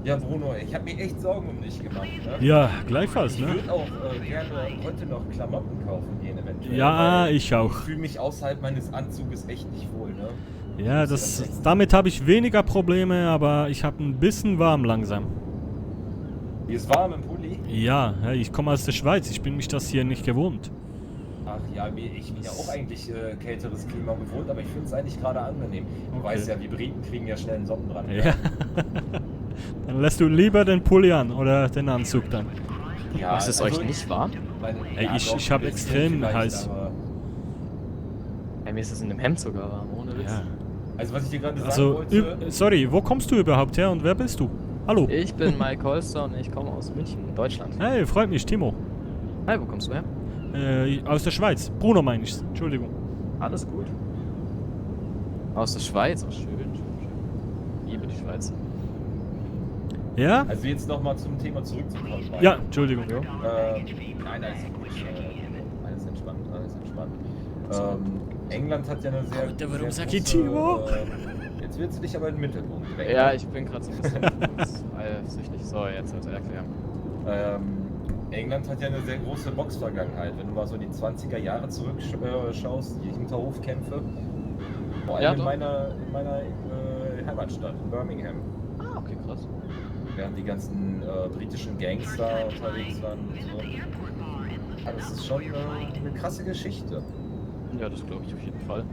Ja, Bruno, ich habe mir echt Sorgen um dich gemacht. Ne? Ja, gleichfalls, Ich ne? würde auch gerne heute noch Klamotten kaufen gehen, eventuell. Ja, weil ich auch. Ich fühle mich außerhalb meines Anzuges echt nicht wohl, ne? Ja, damit habe ich weniger Probleme, aber ich habe ein bisschen warm langsam. Hier ist warm im Pulli. Ja, hey, ich komme aus der Schweiz, ich bin mich das hier nicht gewohnt. Ach ja, ich bin ja auch eigentlich kälteres Klima gewohnt, aber ich finde es eigentlich gerade angenehm. Du Okay. weißt ja, wir Briten kriegen ja schnell einen Sonnenbrand. Ja. Dann lässt du lieber den Pulli an oder den Anzug dann. Ja, Ist es also euch nicht warm? Ey, ja, ich doch, habe ein bisschen extrem vielleicht, heiß. aber- Ey, mir ist es in dem Hemd sogar warm, ohne Witz. Ja. Also was ich dir gerade sagen Also, wollte... sorry, wo kommst du überhaupt her und wer bist du? Hallo. Ich bin Mike Holster und ich komme aus München, Deutschland. Hey, freut mich, Timo. Hi, wo kommst du her? Aus der Schweiz. Bruno meine ich. Entschuldigung. Alles gut. Aus der Schweiz, oh schön, schön, schön. Liebe die Schweiz. Ja? Also jetzt nochmal zum Thema zurückzukommen. Mike. Ja, Entschuldigung. Nein, alles gut. Alles entspannt, alles entspannt. England hat ja eine sehr... Alter, warum sehr sag ich große, Timo? jetzt willst du dich aber in den Mittelpunkt drängen. Ja, ich bin gerade so ein bisschen eifersüchtig. So, jetzt wird er erklären. England hat ja eine sehr große Boxvergangenheit. Wenn du mal so in die 20er Jahre zurückschaust, die Hinterhofkämpfe, vor allem Ja, in doch. meiner Heimatstadt, in Birmingham. Ah, okay, krass. Während die ganzen britischen Gangster unterwegs waren und so. Aber das ist schon eine krasse Geschichte. Ja, das glaube ich auf jeden Fall.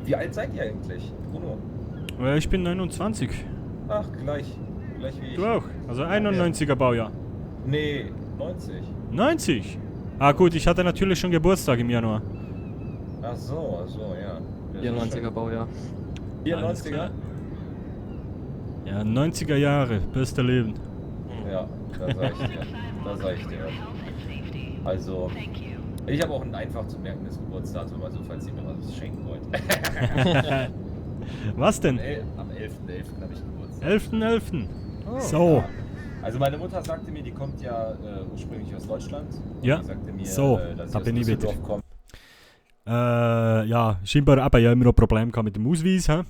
Wie alt seid ihr eigentlich, Bruno? Ich bin 29. Ach, gleich wie ich. Du auch? Also 91er Baujahr. Nee, 90. 90? Ah gut, ich hatte natürlich schon Geburtstag im Januar. Ach so, ja. Das ist 94er Baujahr. schon- Alles 94er? klar. Ja, 90er Jahre, beste Leben. Ja, da sag ich dir. Da sag ich dir. Also, ich habe auch ein einfach zu merkendes Geburtsdatum, also falls ihr mir was schenken wollt. Was denn? Am 11.11. habe ich Geburtstag. 11.11. Oh. So. Also meine Mutter sagte mir, die kommt ja ursprünglich aus Deutschland. Ja, Die sagte mir, so, dass da sie bin aus ich wieder. Düsseldorf kommt. Ja, scheinbar eben ja immer noch Probleme gehabt mit dem Ausweis. He?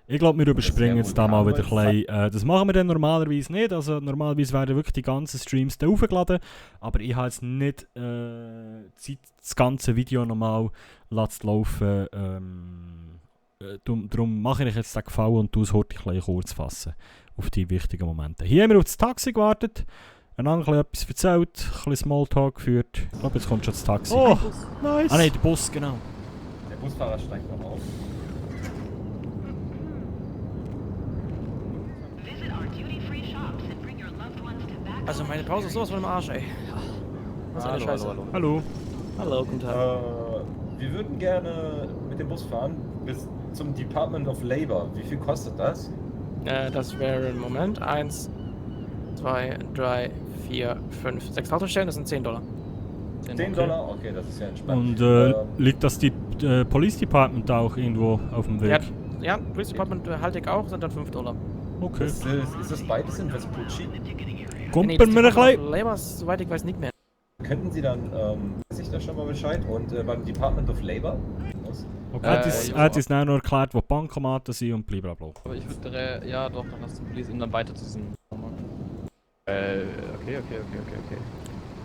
Ich glaube, wir überspringen jetzt da mal wieder ein bisschen. Das machen wir dann normalerweise nicht. Also normalerweise werden wirklich die ganzen Streams da aufgeladen. Aber ich habe jetzt nicht Zeit, das ganze Video nochmal zu laufen. Darum mache ich jetzt den Gefallen und tue es heute ein bisschen kurz fassen auf die wichtigen Momente. Hier haben wir auf das Taxi gewartet. Einander etwas erzählt, ein bisschen Smalltalk geführt. Ich glaube, jetzt kommt schon das Taxi. Oh, nice! Ah nein, der Bus, genau. Der Busfahrer steigt noch auf. Also meine Pause ist sowas von im Arsch, ey. Was eine Scheiße. Hallo. Hallo, guten Tag. Wir würden gerne mit dem Bus fahren bis zum Department of Labor. Wie viel kostet das? Das wäre im Moment 1, 2, 3, 4, 5, 6 Haltestellen, das sind $10. $10? Okay, das ist ja entspannt. Und liegt das die Police Department da auch irgendwo auf dem Weg? Ja, Police Department halte ich auch, sind dann $5. Okay. Ist das beides in Vespucci? Kumpeln wir ein bisschen? Labor, soweit ich weiß, nicht mehr. Könnten Sie dann, weiß ich da schon mal Bescheid? Und beim Department of Labor? Okay, er hat es noch erklärt, wo die Bankomaten sind und blablabla. Aber ich würde, ja doch, dann hast du Police und dann weiter zu diesem... Okay.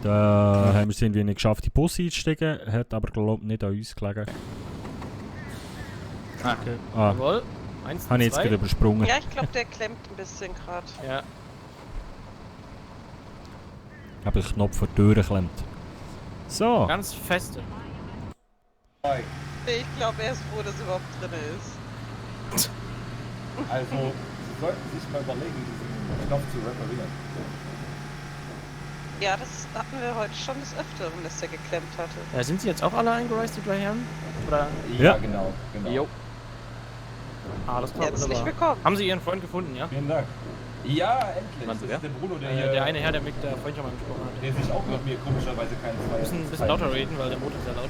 Da haben wir es irgendwie nicht geschafft, die Bus einzusteigen, hat aber glaube ich nicht an uns gelegen. Okay. Ah, Jawohl. 1, habe ich jetzt 2. gerade übersprungen. Ja, ich glaube, der klemmt ein bisschen gerade. Ja. Habe den Knopf vor die Tür geklemmt. So. Ganz feste. Ich glaube, er ist froh, dass er überhaupt drin ist. Also, Sie sollten sich mal überlegen, diesen Knopf zu reparieren. Ja, das hatten wir heute schon des Öfteren, dass der geklemmt hatte. Sind Sie jetzt auch alle eingereist, die drei Herren? Oder? Ja, genau. Jo. Alles klar, Herzlich wunderbar. willkommen. Haben Sie Ihren Freund gefunden, ja? Vielen Dank. Ja, endlich. Meinst du, Das ist ja? der Bruno, der hier... Der eine Herr, der mit der Freund schon mal gesprochen hat. Der sich auch mit mir komischerweise keinen Ein bisschen lauter reden, weil der Motor ist sehr laut.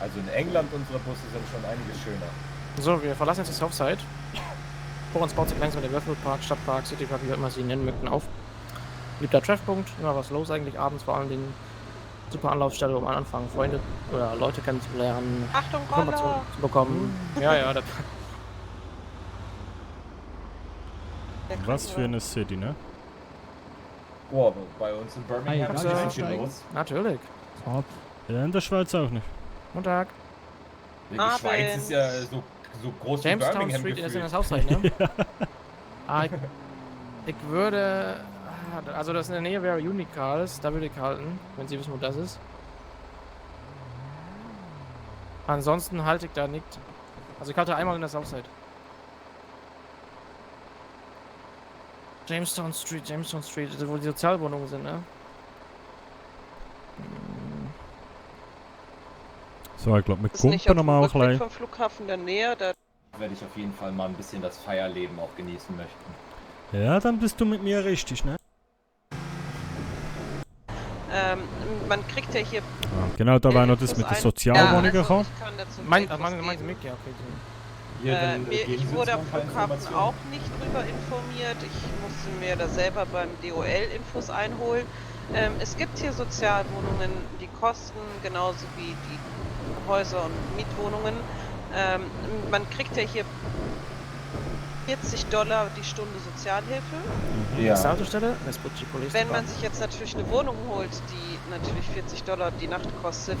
Also in England unsere Busse sind schon einiges schöner. So, wir verlassen jetzt die Southside. Vor uns baut sich langsam der Westwood Park, Stadtpark, Citypark, wie auch immer Sie ihn nennen möchten, auf. Beliebter Treffpunkt, immer was los eigentlich abends, vor allen Dingen super Anlaufstelle, um anfangen, Freunde oder Leute kennenzulernen, Achtung, Informationen Roller! zu bekommen. Ja, ja, das Was für eine City, ne? Boah, bei uns in Birmingham ist nicht viel los. Natürlich. Ja, in der Schweiz auch nicht. Guten Tag. Die Schweiz ist ja so groß wie Jamestown Birmingham Street ist in der gefühlt. Southside, ne? Ich würde... Also das in der Nähe wäre Unicals, da würde ich halten, wenn Sie wissen, wo das ist. Ansonsten halte ich da nicht. Also ich halte einmal in der Southside. Jamestown Street, wo die Sozialwohnungen sind, ne? So, ich glaube, mit Ist nicht Kumpen auf dem nochmal Rückweg klein. vom Flughafen der Nähe, da Werde ich auf jeden Fall mal ein bisschen das Feierleben auch genießen möchten. Ja, dann bist du mit mir richtig, ne? man kriegt ja hier... Genau, da war noch das mit der Sozialwohnung gekommen. Meinen Sie mich? Ja, okay. Ich wurde am Flughafen auch nicht drüber informiert. Ich musste mir da selber beim DOL Infos einholen. Es gibt hier Sozialwohnungen, die kosten genauso wie die Häuser und Mietwohnungen. Man kriegt ja hier $40 die Stunde Sozialhilfe. Ja. Haltestelle, Vespucci Police. Wenn man sich jetzt natürlich eine Wohnung holt, die natürlich $40 die Nacht kostet,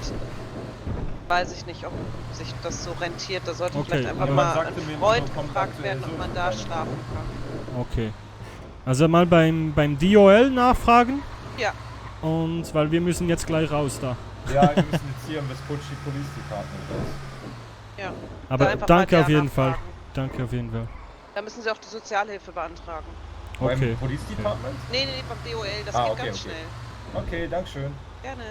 weiß ich nicht, ob sich das so rentiert. Da sollte vielleicht einfach mal ein Freund gefragt werden, ob man da schlafen kann. Okay. Also mal beim DOL nachfragen. Ja. Und weil wir müssen jetzt gleich raus da. Ja, wir müssen jetzt hier im Vespucci Police Department raus. Ja. Aber danke auf jeden Fall. Danke auf jeden Fall. Da müssen Sie auch die Sozialhilfe beantragen. Okay. Beim Police Department? Nee, beim DOL, das geht ganz schnell. Okay, dankeschön. Gerne.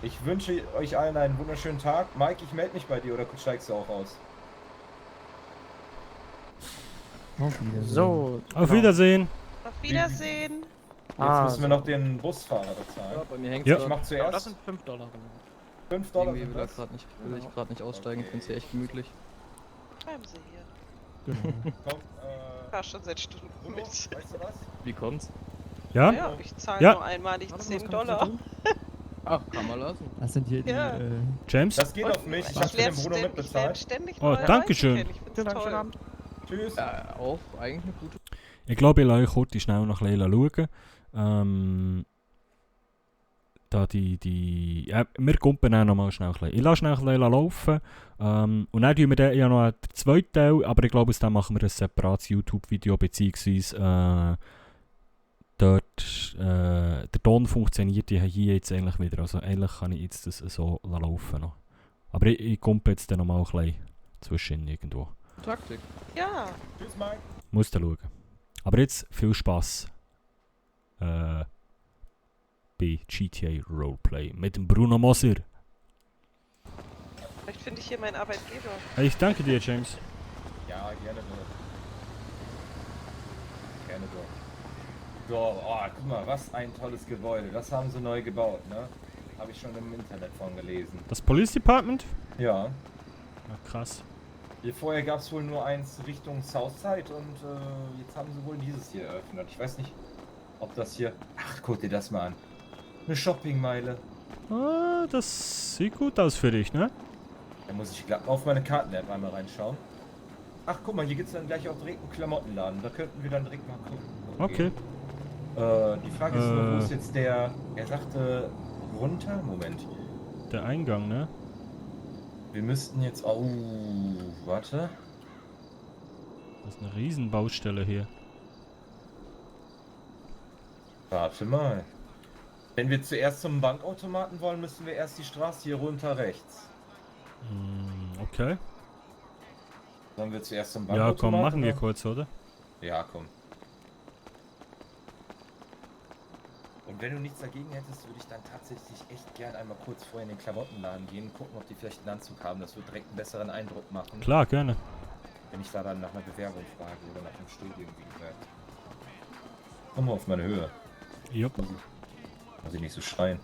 Ich wünsche euch allen einen wunderschönen Tag. Mike, ich melde mich bei dir oder steigst du auch aus? So. Auf Wiedersehen. Auf Wiedersehen. Jetzt müssen wir noch den Busfahrer bezahlen. Ja, bei mir hängt's Ja. Ich mach zuerst. Das sind $5. $5 Irgendwie sind will das? ich gerade nicht aussteigen, ich finde es hier echt gemütlich. Bleiben Sie hier. Komm, Ich fahr schon seit Stunden mit. weißt du was? Wie kommt's? Ja? Ja, ich zahle Ja. nur einmalig $10. Ach, kann man lassen. Das sind hier Ja. James? Das geht auf mich. Ich hab's mit dem Bruno Ich mitbezahlt. werd ständig Oh, neue dankeschön. Reiche kennen. Ich find's toll. Abend. Tschüss. Auch eigentlich eine gute. Ich glaube, ich lasse euch kurz schnell noch ein bisschen schauen. Da ja, wir kumpen dann nochmal schnell ein bisschen. Ich lasse schnell ein bisschen laufen. Und dann tun wir dann ja noch den zweiten Teil, aber ich glaube, dann machen wir ein separates YouTube-Video, beziehungsweise dort, der Ton funktioniert ja hier jetzt eigentlich wieder. Also eigentlich kann ich jetzt das so laufen noch. Aber ich kumpe jetzt dann nochmal ein bisschen zwischen irgendwo. Taktik. Ja. Tschüss, Mike. Muss da schauen. Aber jetzt viel Spaß bei GTA Roleplay mit dem Bruno Moser. Vielleicht finde ich hier meinen Arbeitgeber. Hey, ich danke dir, James. Ja, gerne doch. Gerne doch. So, oh, guck mal, was ein tolles Gebäude. Das haben sie neu gebaut, ne? Habe ich schon im Internet von gelesen. Das Police Department? Ja. Na, krass. Hier vorher gab es wohl nur eins Richtung Southside und jetzt haben sie wohl dieses hier eröffnet. Ich weiß nicht, ob das hier... Ach, guck dir das mal an. Eine Shoppingmeile. Ah, das sieht gut aus für dich, ne? Da muss ich glatt auf meine Karten-App einmal reinschauen. Ach, guck mal, hier gibt es dann gleich auch direkt einen Klamottenladen. Da könnten wir dann direkt mal gucken. Okay. Die Frage ist nur, wo ist jetzt der... Er sagte runter? Moment. Der Eingang, ne? Wir müssten jetzt... Oh, warte. Das ist eine Riesenbaustelle hier. Warte mal. Wenn wir zuerst zum Bankautomaten wollen, müssen wir erst die Straße hier runter rechts. Okay. Sollen wir zuerst zum Ja, Bankautomaten? komm, machen wir oder? kurz, oder? Ja, komm. Und wenn du nichts dagegen hättest, würde ich dann tatsächlich echt gern einmal kurz vorher in den Klamottenladen gehen, gucken, ob die vielleicht einen Anzug haben. Das wird direkt einen besseren Eindruck machen. Klar, gerne. Wenn ich da dann nach einer Bewerbung frage oder nach einem Studium, wie gesagt. Komm mal auf meine Höhe. Jupp. Muss ich nicht so schreien.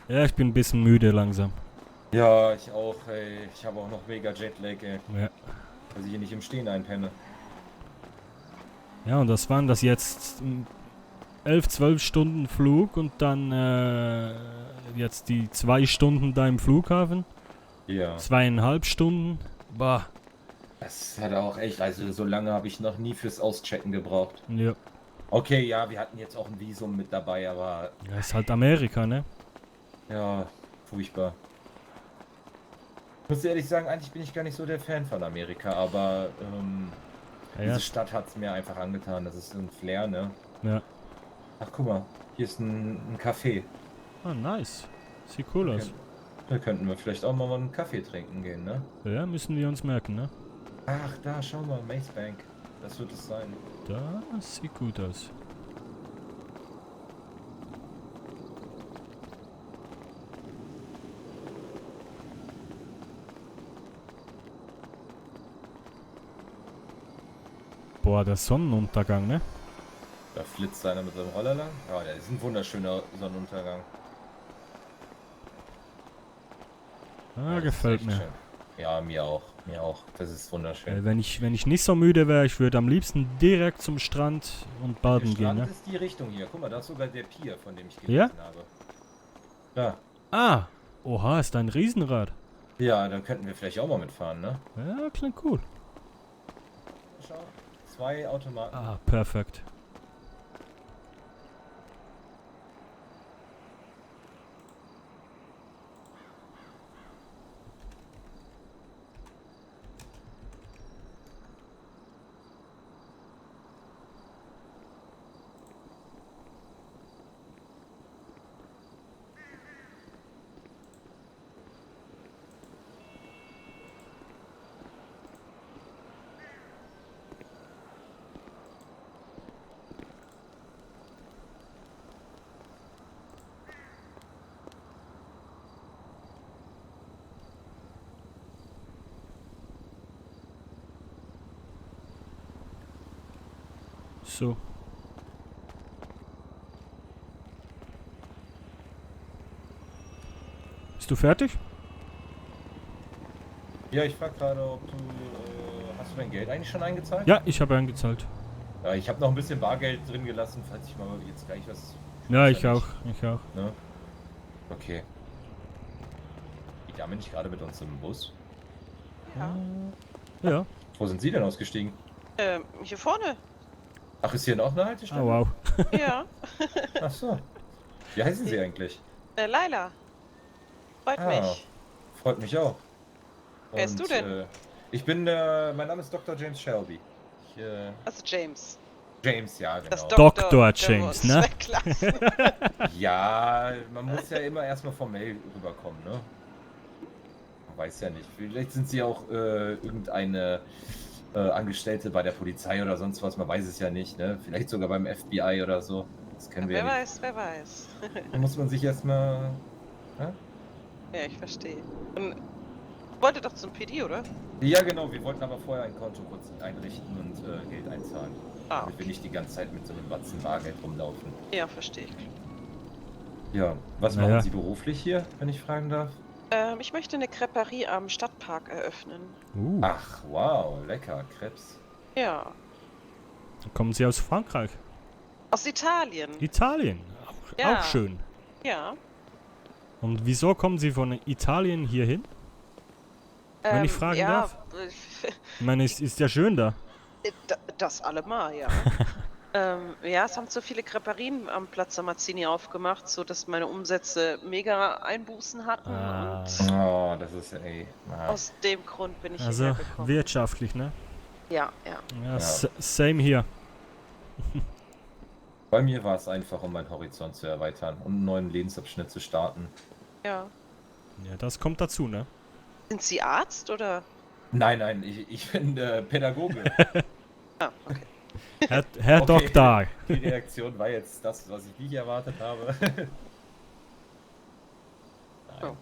Ja, ich bin ein bisschen müde langsam. Ja, ich auch, ey. Ich habe auch noch mega Jetlag, ey. Ja. Dass ich hier nicht im Stehen einpenne. Ja, und das waren das jetzt 11, 12 Stunden Flug und dann jetzt die 2 Stunden da im Flughafen. Ja. 2,5 Stunden. Bah. Das hat auch echt, also so lange habe ich noch nie fürs Auschecken gebraucht. Ja. Okay, ja, wir hatten jetzt auch ein Visum mit dabei, aber... Ja, ist halt Amerika, ne? Ja, furchtbar. Ich muss ehrlich sagen, eigentlich bin ich gar nicht so der Fan von Amerika, aber Ja, diese Stadt hat es mir einfach angetan. Das ist ein Flair, ne? Ja. Ach, guck mal, hier ist ein Café. Ah, nice. Sieht cool aus. Da könnten wir vielleicht auch mal einen Kaffee trinken gehen, ne? Ja, müssen wir uns merken, ne? Ach, da, schau mal, Maze Bank. Das wird es sein. Das sieht gut aus. Boah, der Sonnenuntergang, ne? Da flitzt einer mit seinem Roller lang. Ja, das ist ein wunderschöner Sonnenuntergang. Ah, das gefällt ist mir. echt schön. Ja, mir auch. Mir auch. Das ist wunderschön. Wenn ich nicht so müde wäre, ich würde am liebsten direkt zum Strand und baden Der Strand gehen, ne? ist die Richtung hier. Guck mal, da ist sogar der Pier, von dem ich Ja? gelesen habe. Da. Ah! Oha, ist ein Riesenrad. Ja, dann könnten wir vielleicht auch mal mitfahren, ne? Ja, klingt cool. Schau. 2 Automaten. Ah, perfekt. So. Bist du fertig? Ja, ich frage gerade, ob du... hast du dein Geld eigentlich schon eingezahlt? Ja, ich habe eingezahlt. Ja, ich habe noch ein bisschen Bargeld drin gelassen, falls ich mal jetzt gleich was... Ja, ich auch. Ich auch. Ne? Okay. Die Dame nicht gerade mit uns im Bus? Ja. Ja. Wo sind Sie denn ausgestiegen? Hier vorne. Ach, ist hier noch eine Haltestelle? Oh, wow. Ja. Ach so. Wie heißen Sie eigentlich? Laila. Freut mich. Freut mich auch. Wer bist du denn? Ich bin, mein Name ist Dr. James Shelby. Also James. James, ja, genau. Das Dr. James, ne? Ja, man muss ja immer erstmal formell rüberkommen, ne? Man weiß ja nicht. Vielleicht sind Sie auch irgendeine Angestellte bei der Polizei oder sonst was, man weiß es ja nicht, ne? Vielleicht sogar beim FBI oder so. Das kennen wir ja nicht. Wer weiß. Da muss man sich erstmal... Ne? Ja, ich verstehe. Und wollte doch zum PD, oder? Ja, genau. Wir wollten aber vorher ein Konto kurz einrichten und Geld einzahlen. Ah, Damit wir nicht die ganze Zeit mit so einem Batzen Bargeld rumlaufen. Ja, verstehe ich. Ja, was machen Sie beruflich hier, wenn ich fragen darf? Ich möchte eine Creperie am Stadtpark eröffnen. Ach, wow, lecker, Krebs. Ja. Kommen Sie aus Frankreich? Aus Italien. Italien. Ja. Auch schön. Ja. Und wieso kommen Sie von Italien hierhin? Wenn ich fragen darf? Ich meine, es ist ja schön da. Das allemal, ja. Ja, es haben zu viele Creperien am Platz der Mazzini aufgemacht, sodass meine Umsätze mega Einbußen hatten. Und Oh, das ist aus dem Grund bin ich Also hierher gekommen. wirtschaftlich, ne? Ja, ja. Ja, same hier. Bei mir war es einfach, um meinen Horizont zu erweitern und einen neuen Lebensabschnitt zu starten. Ja. Ja, das kommt dazu, ne? Sind Sie Arzt oder? Nein, ich bin Pädagoge. Ah, okay. Herr Okay, Doktor. Die Reaktion war jetzt das, was ich nicht erwartet habe. Oh.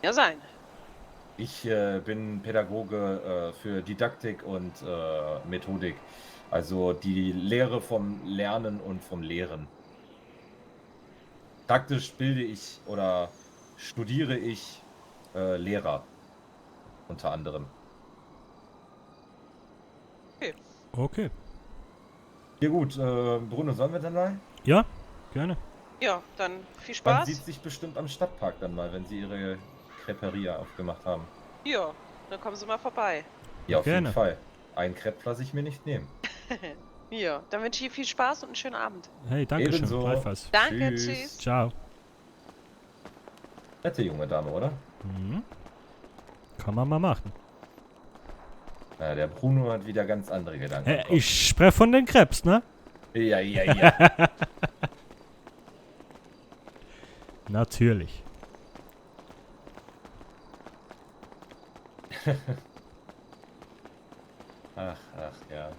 Ja, sein. Ich bin Pädagoge für Didaktik und Methodik. Also die Lehre vom Lernen und vom Lehren. Praktisch bilde ich oder studiere ich Lehrer. Unter anderem. Okay. Ja gut, Bruno, sollen wir dann mal? Ja, gerne. Ja, dann viel Man Spaß. sieht sich bestimmt am Stadtpark dann mal, wenn sie ihre Creperia aufgemacht haben. Ja, dann kommen Sie mal vorbei. Ja, auf Gerne. jeden Fall. Einen Crepe lasse ich mir nicht nehmen. Ja, dann wünsche ich Ihnen viel Spaß und einen schönen Abend. Hey, danke schön. Ebenso. Gleichfalls. Danke, tschüss. Ciao. Nette junge Dame, oder? Mhm. Kann man mal machen. Ja, der Bruno hat wieder ganz andere Gedanken. im Kopf. Ich spreche von den Krebs, ne? Ja, ja, ja. Natürlich. Ach, ja.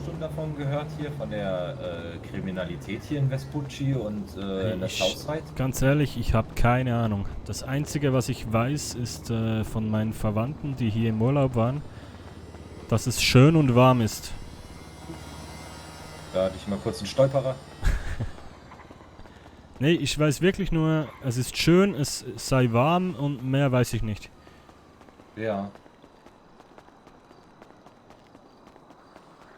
Schon davon gehört hier, von der Kriminalität hier in Vespucci und in der Southside? Ganz ehrlich, ich habe keine Ahnung. Das Einzige, was ich weiß, ist von meinen Verwandten, die hier im Urlaub waren, dass es schön und warm ist. Da hatte ich mal kurz einen Stolperer. Nee, ich weiß wirklich nur, es ist schön, es sei warm und mehr weiß ich nicht. Ja.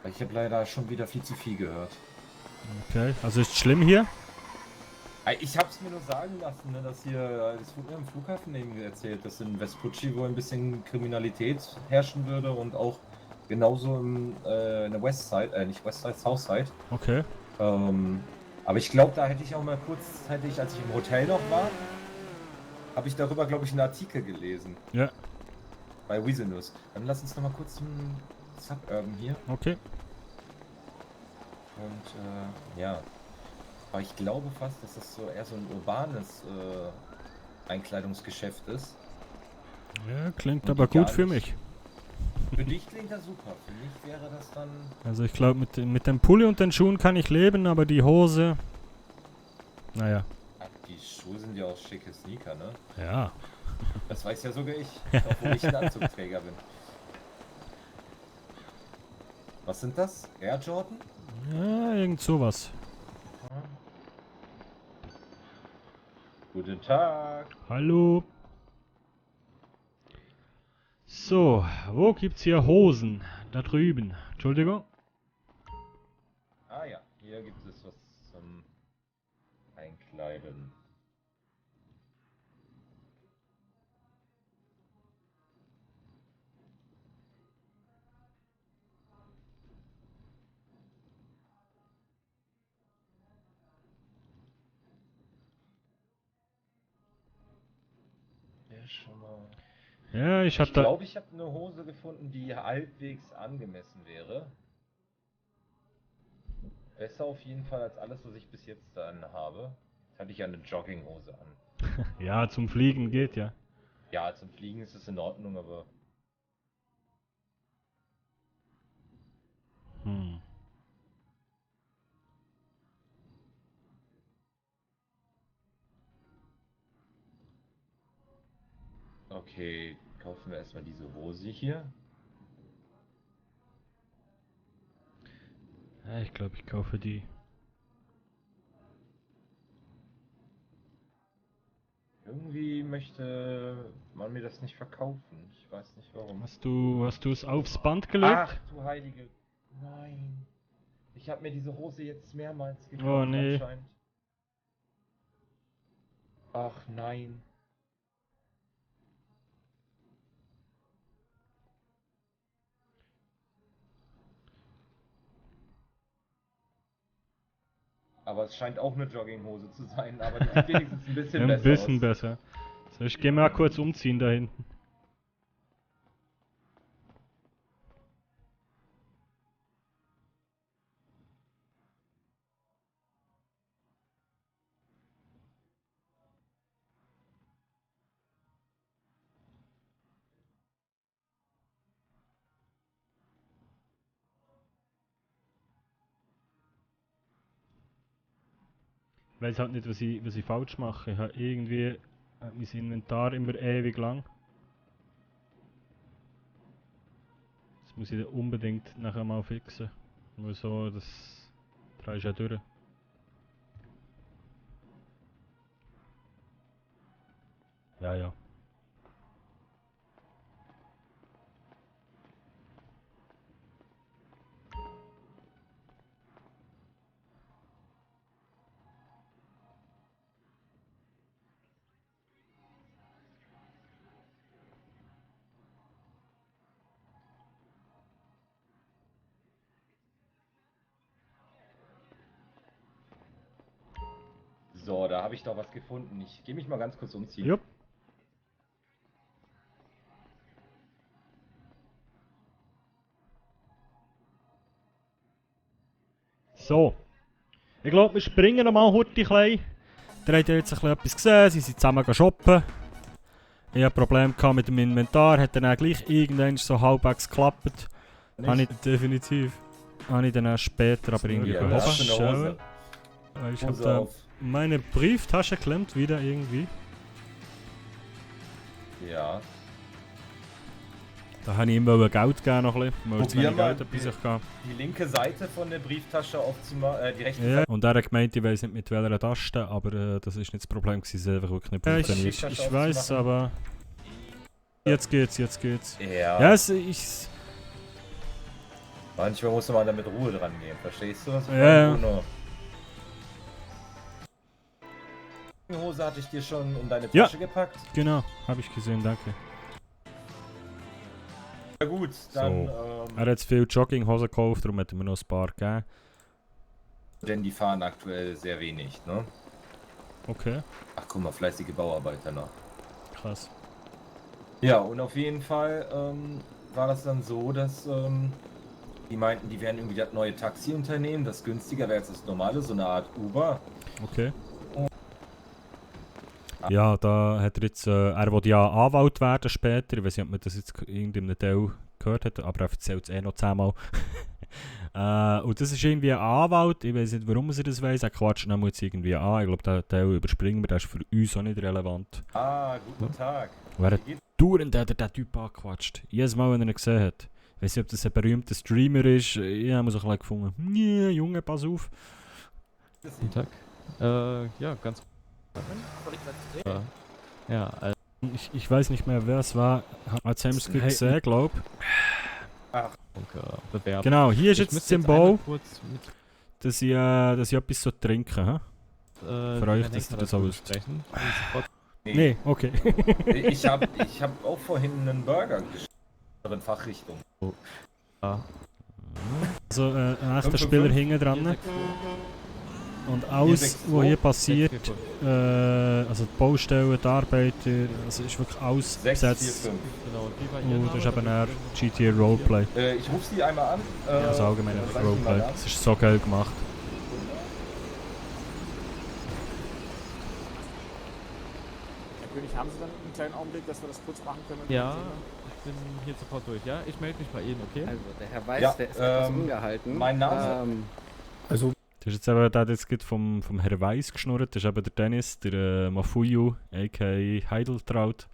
Ich habe leider schon wieder viel zu viel gehört. Okay, also ist schlimm hier? Ich habe es mir nur sagen lassen, ne, dass hier, das wurde mir am Flughafen eben erzählt, dass in Vespucci wohl ein bisschen Kriminalität herrschen würde und auch genauso in der Westside, nicht Westside, Southside. Okay. Aber ich glaube, da hätte ich auch mal kurzzeitig, als ich im Hotel noch war, habe ich darüber, glaube ich, einen Artikel gelesen. Ja. Bei Weasel News. Dann lass uns noch mal kurz zum Suburban hier. Okay. Und ja. Aber ich glaube fast, dass das so eher so ein urbanes Einkleidungsgeschäft ist. Ja, klingt Und aber gar gut für nicht. mich. Für dich klingt das super. Für mich wäre das dann. Also ich glaube, mit dem Pulli und den Schuhen kann ich leben, aber die Hose... Naja. Die Schuhe sind ja auch schicke Sneaker, ne? Ja. Das weiß ja sogar ich, obwohl ich ein Anzugträger bin. Was sind das? Air Jordan? Ja, irgend sowas. Guten Tag. Hallo. So, wo gibt's hier Hosen? Da drüben. Entschuldigung. Ah ja, hier gibt es was zum Einkleiden. Ja, schon mal. Ja, ich Ich glaube, ich habe eine Hose gefunden, die halbwegs angemessen wäre. Besser auf jeden Fall als alles, was ich bis jetzt dann habe. Jetzt hatte ich ja eine Jogginghose an. Ja, zum Fliegen geht ja. Ja, zum Fliegen ist es in Ordnung, aber Hm. okay, kaufen wir erstmal diese Hose hier. Ja, ich glaube, ich kaufe die. Irgendwie möchte man mir das nicht verkaufen. Ich weiß nicht warum. Hast du es aufs Band gelegt? Ach du heilige... Nein. Ich habe mir diese Hose jetzt mehrmals gekauft Oh, nee. anscheinend. Ach nein. Aber es scheint auch eine Jogginghose zu sein, aber die sieht wenigstens ein bisschen Ein besser bisschen aus. besser. So, ich gehe mal kurz umziehen da hinten. Ich weiß halt nicht, was ich falsch mache. Ich habe irgendwie mein Inventar immer ewig lang. Das muss ich dann unbedingt nachher mal fixen. Nur so, das drehst du ja durch. Ja, ja. So, da habe ich doch was gefunden. Ich gehe mich mal ganz kurz umziehen. Jupp. So. Ich glaube, wir springen nochmal heute klein. Ihr habt ja jetzt ein bisschen etwas gesehen, sie sind zusammen shoppen. Ich hatte Probleme mit dem Inventar, hat dann auch gleich irgendwann so halbwegs geklappt. Habe ich definitiv. Habe ich dann auch später aber irgendwie Ja, behoben. hast du eine Hose? Ich habe Hose da auf. meine Brieftasche geklemmt wieder irgendwie. Ja. Da habe ich ihm Geld gegeben noch ein bisschen. Probier mal Geld bei sich gehabt. die linke Seite von der Brieftasche aufzumachen, die rechte Ja, Seite. und er hat gemeint, ich weiss nicht mit welcher Taste, aber das ist nicht das Problem gewesen, es hat einfach wirklich nicht Ja, funktioniert. Ich weiss, aber... Jetzt geht's. Ja. Ja, ich... Manchmal muss man da mit Ruhe dran gehen, verstehst du? Ja. Die Hose hatte ich dir schon in deine Tasche gepackt. Genau, habe ich gesehen, danke. Ja gut, dann... So. Er hat jetzt viel Jogginghose gekauft, darum hat er mir noch ein paar gegeben. Denn die fahren aktuell sehr wenig, ne? Okay. Ach guck mal, fleißige Bauarbeiter noch. Krass. Ja, und auf jeden Fall war das dann so, dass die meinten, die werden irgendwie das neue Taxiunternehmen, das günstiger wäre als das normale, so eine Art Uber. Okay. Ja, da hat er jetzt, er will ja Anwalt werden später, ich weiß nicht, ob man das jetzt irgendeinem Teil gehört hat, aber er erzählt es eh noch 10-mal. Und das ist irgendwie ein Anwalt, ich weiß nicht, warum er das weiss, er quatscht ihn jetzt irgendwie an, ich glaube, den Teil überspringen wir, der ist für uns auch nicht relevant. Ah, guten Tag. Wer hat dauernd hat er den Typ angequatscht, jedes Mal, wenn er ihn gesehen hat. Ich weiß nicht, ob das ein berühmter Streamer ist, ich habe mir so ein bisschen gefunden, nee, Junge, pass auf. Guten Tag. Ja, ganz ja, ich weiß nicht mehr, wer es war. Als haben es gesehen, glaube ich. Ach, bewerben. Genau, hier ist Ich jetzt das müsste jetzt Symbol, einmal kurz mit dass ich etwas so trinken ha? Für euch, dass ihr das auch wisst. sprechen. Nee, okay. ich hab auch vorhin einen Burger geschrieben, in Fachrichtung. Also ein echter Spieler hinten dran. Und alles, was hier passiert, also die Baustellen, die Arbeiter, also ist wirklich alles besetzt. Und das ist eben ein GTA Roleplay. Ich rufe sie einmal an. Ja, also allgemein einfach Roleplay. Es ist so geil gemacht. Herr König, haben Sie dann einen kleinen Augenblick, dass wir das kurz machen können? Ja, ich bin hier sofort durch. Ja, ich melde mich bei Ihnen, okay? Also, der Herr Weiß, der ist etwas ungehalten. Mein Name Also. Das ist jetzt eben, der hat jetzt gerade vom Herrn Weiss geschnurrt, das ist eben der Dennis, der Mafuyu, a.k.a. Heideltraut.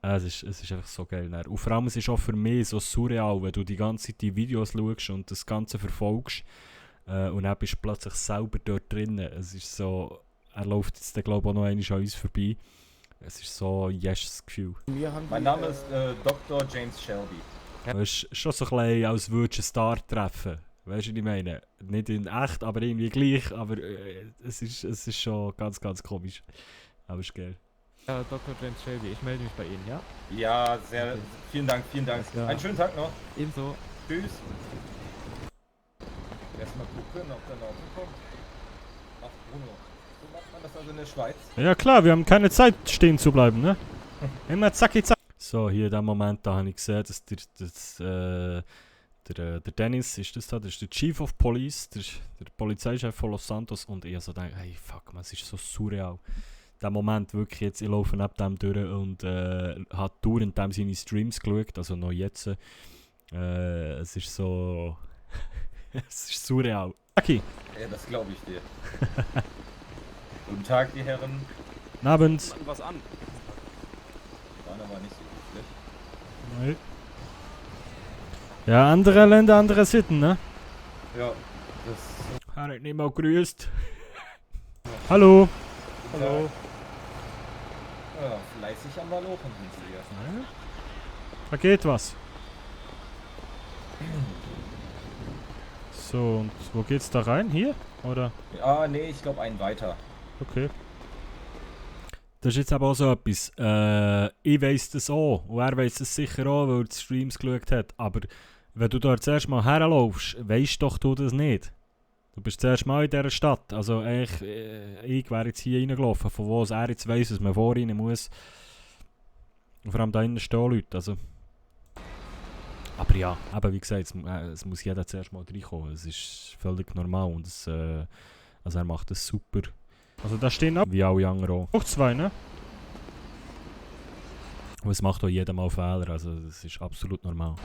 Es ist einfach so geil. Und vor allem, es ist auch für mich so surreal, wenn du die ganze Zeit die Videos schaust und das Ganze verfolgst und dann bist du plötzlich selber dort drinnen. Es ist so, er läuft jetzt glaube ich auch noch einmal an uns vorbei. Es ist so ein Yes-Gefühl. Mein Name ist Dr. James Shelby. Es ist schon so ein bisschen, als würdest du einen Star treffen. Weißt du, was ich meine? Nicht in echt, aber irgendwie gleich. Aber es ist schon ganz, ganz komisch. Aber es ist geil. Ja, Dr. James Shelby, ich melde mich bei Ihnen, ja? Ja, sehr. Okay. Vielen Dank. Ja. Einen schönen Tag noch. Ebenso. Tschüss. Erstmal gucken, ob der Auto kommt. Ach, Bruno. So macht man das also in der Schweiz? Ja klar, wir haben keine Zeit stehen zu bleiben, ne? Immer zacki zack. So, hier in dem Moment da habe ich gesehen, dass der Dennis ist das ist der Chief of Police, der Polizeichef von Los Santos und ich so denke, hey fuck man, es ist so surreal. Der Moment wirklich jetzt, ich laufe neben dem durch und habe dauernd dem seine Streams geschaut, also noch jetzt. Es ist so... es ist surreal. Okay. Ja, das glaube ich dir. Guten Tag, die Herren. Guten Abend. Was an? Die waren aber nicht so glücklich. Nee. Ja, andere Länder, andere Sitten, ne? Ja, das... Er hat nicht mal grüßt. Hallo. Hallo. Ja, fleißig am Malochen sind sie ja. Da geht was. So, und wo geht's da rein? Hier? Oder? Ah, nee, ich glaube einen weiter. Okay. Das ist jetzt aber auch so etwas. Ich weiss das auch. Und er weiss das sicher auch, weil er die Streams geschaut hat. Aber wenn du da zuerst mal herlaufst, weisst doch du das nicht. Du bist zuerst mal in dieser Stadt. Also eigentlich, ich wäre jetzt hier reingelaufen, von wo er jetzt weiss, dass man vor rein muss. Und vor allem da innen stehen Leute. Also. Aber ja, aber wie gesagt, es muss jeder zuerst mal reinkommen. Es ist völlig normal und also er macht das super. Also da stehen ab, wie alle anderen auch. Auch 2, ne? Und es macht auch jeder mal Fehler, also das ist absolut normal.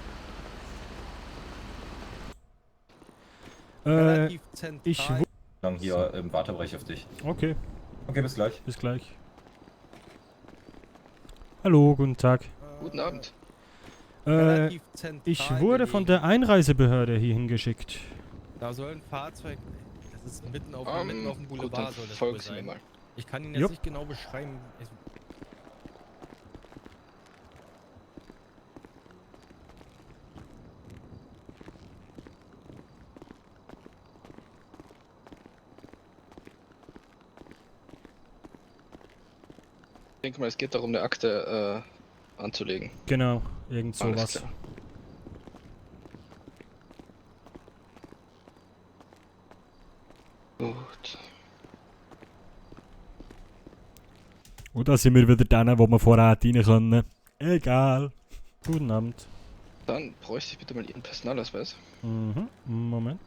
Ich lang hier im Wartebereich auf dich. Okay. Okay, bis gleich. Bis gleich. Hallo, guten Tag. Guten Abend. Ich wurde von der Einreisebehörde hierhin geschickt. Da soll ein Fahrzeug... Das ist mitten auf dem Boulevard, soll das wohl sein. Mal. Ich kann Ihnen jetzt nicht genau beschreiben... Ich denke mal, es geht darum, eine Akte anzulegen. Genau, irgend sowas. Gut. Und da sind wir wieder denen, wo wir vorher rein können. Egal. Guten Abend. Dann bräuchte ich bitte mal Ihren Personalausweis. Mhm, Moment.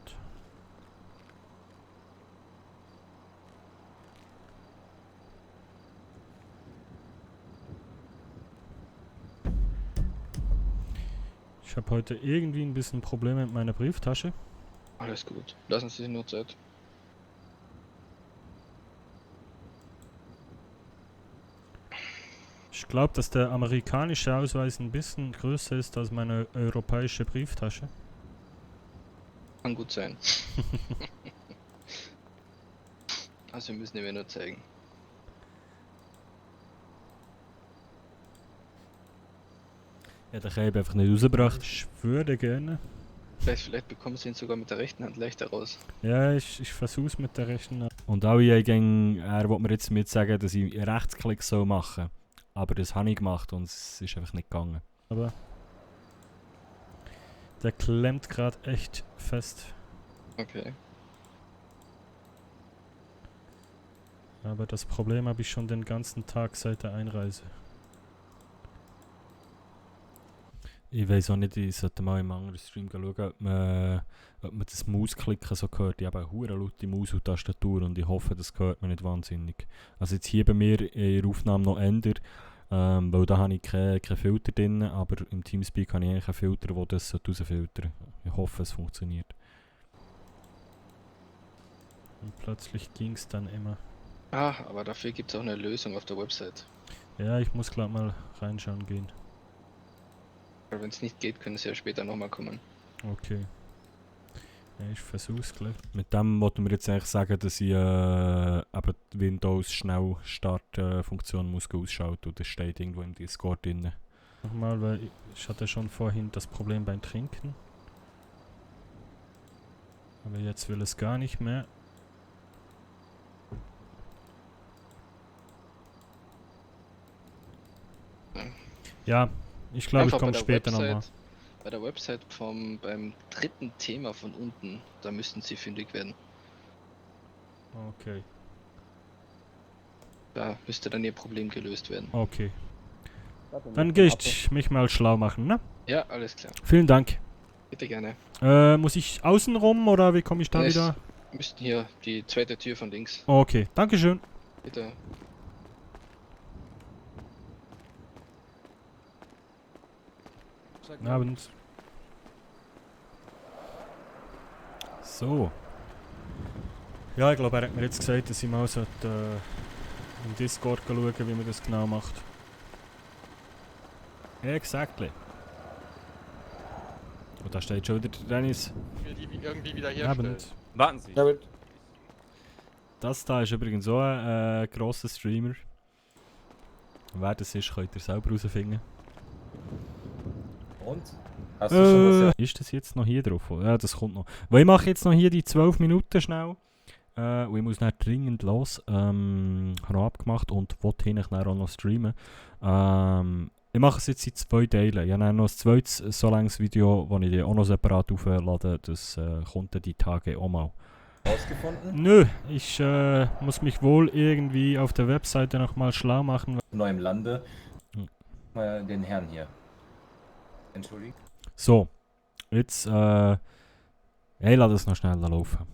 Ich habe heute irgendwie ein bisschen Probleme mit meiner Brieftasche. Alles gut. Lassen Sie sich nur Zeit. Ich glaube, dass der amerikanische Ausweis ein bisschen größer ist als meine europäische Brieftasche. Kann gut sein. Also wir müssen ihn mir nur zeigen. Ja, den habe ich einfach nicht rausgebracht. Ich würde gerne. Vielleicht bekommen Sie ihn sogar mit der rechten Hand leichter raus. Ja, ich versuche es mit der rechten Hand. Und alle gehen, er will mir jetzt mit sagen, dass ich Rechtsklick so machen. Aber das habe ich gemacht und es ist einfach nicht gegangen. Aber der klemmt gerade echt fest. Okay. Aber das Problem habe ich schon den ganzen Tag seit der Einreise. Ich weiß auch nicht, ich sollte mal im anderen Stream schauen, ob man das Mausklicken so hört. Ich habe eine hure laute Maus und Tastatur und ich hoffe, das hört man nicht wahnsinnig. Also jetzt hier bei mir in der Aufnahme noch ändern, weil da habe ich keinen Filter drin, aber im Teamspeak habe ich eigentlich einen Filter, der das rausfiltert. Ich hoffe, es funktioniert. Und plötzlich ging es dann immer. Ah, aber dafür gibt es auch eine Lösung auf der Website. Ja, ich muss gleich mal reinschauen gehen. Weil wenn es nicht geht, können Sie ja später nochmal kommen. Okay. Ja, ich versuch's gleich. Mit dem wollten wir jetzt eigentlich sagen, dass ich eben die Windows Schnellstart-Funktion muss ausschalten und das steht irgendwo im Discord drin. Nochmal, weil ich hatte schon vorhin das Problem beim Trinken. Aber jetzt will es gar nicht mehr. Ja, ich glaube, ich komme später nochmal. Bei der Website beim dritten Thema von unten, da müssten Sie fündig werden. Okay. Da müsste dann Ihr Problem gelöst werden. Okay. Dann gehe ich mich mal schlau machen, ne? Ja, alles klar. Vielen Dank. Bitte gerne. Muss ich außen rum oder wie komme ich da wieder? Müssten hier die zweite Tür von links. Okay, dankeschön. Bitte. Guten Abend. So. Ja, ich glaube, er hat mir jetzt gesagt, dass ich mal im Discord schauen, wie man das genau macht. Exactly. Und da steht schon wieder der Dennis. Wir die irgendwie wieder herstellen. Warten Sie. Das da ist übrigens so ein grosser Streamer. Wer das ist, könnt ihr selber herausfinden. Und? Hast du schon was? Ist das jetzt noch hier drauf? Ja, das kommt noch. Weil ich mache jetzt noch hier die 12 Minuten schnell. Und ich muss dann dringend los. Ich habe noch abgemacht und wollte hinterher auch noch streamen. Ich mache es jetzt in 2 Teilen. Ich habe dann noch ein zweites so langes Video, das ich auch noch separat auflade. Das kommt dann die Tage auch mal. Rausgefunden? Nö, ich muss mich wohl irgendwie auf der Webseite nochmal schlau machen. Neu im Lande. Den Herrn hier. Entschuldigung. So, jetzt, ich lasse das noch schnell laufen.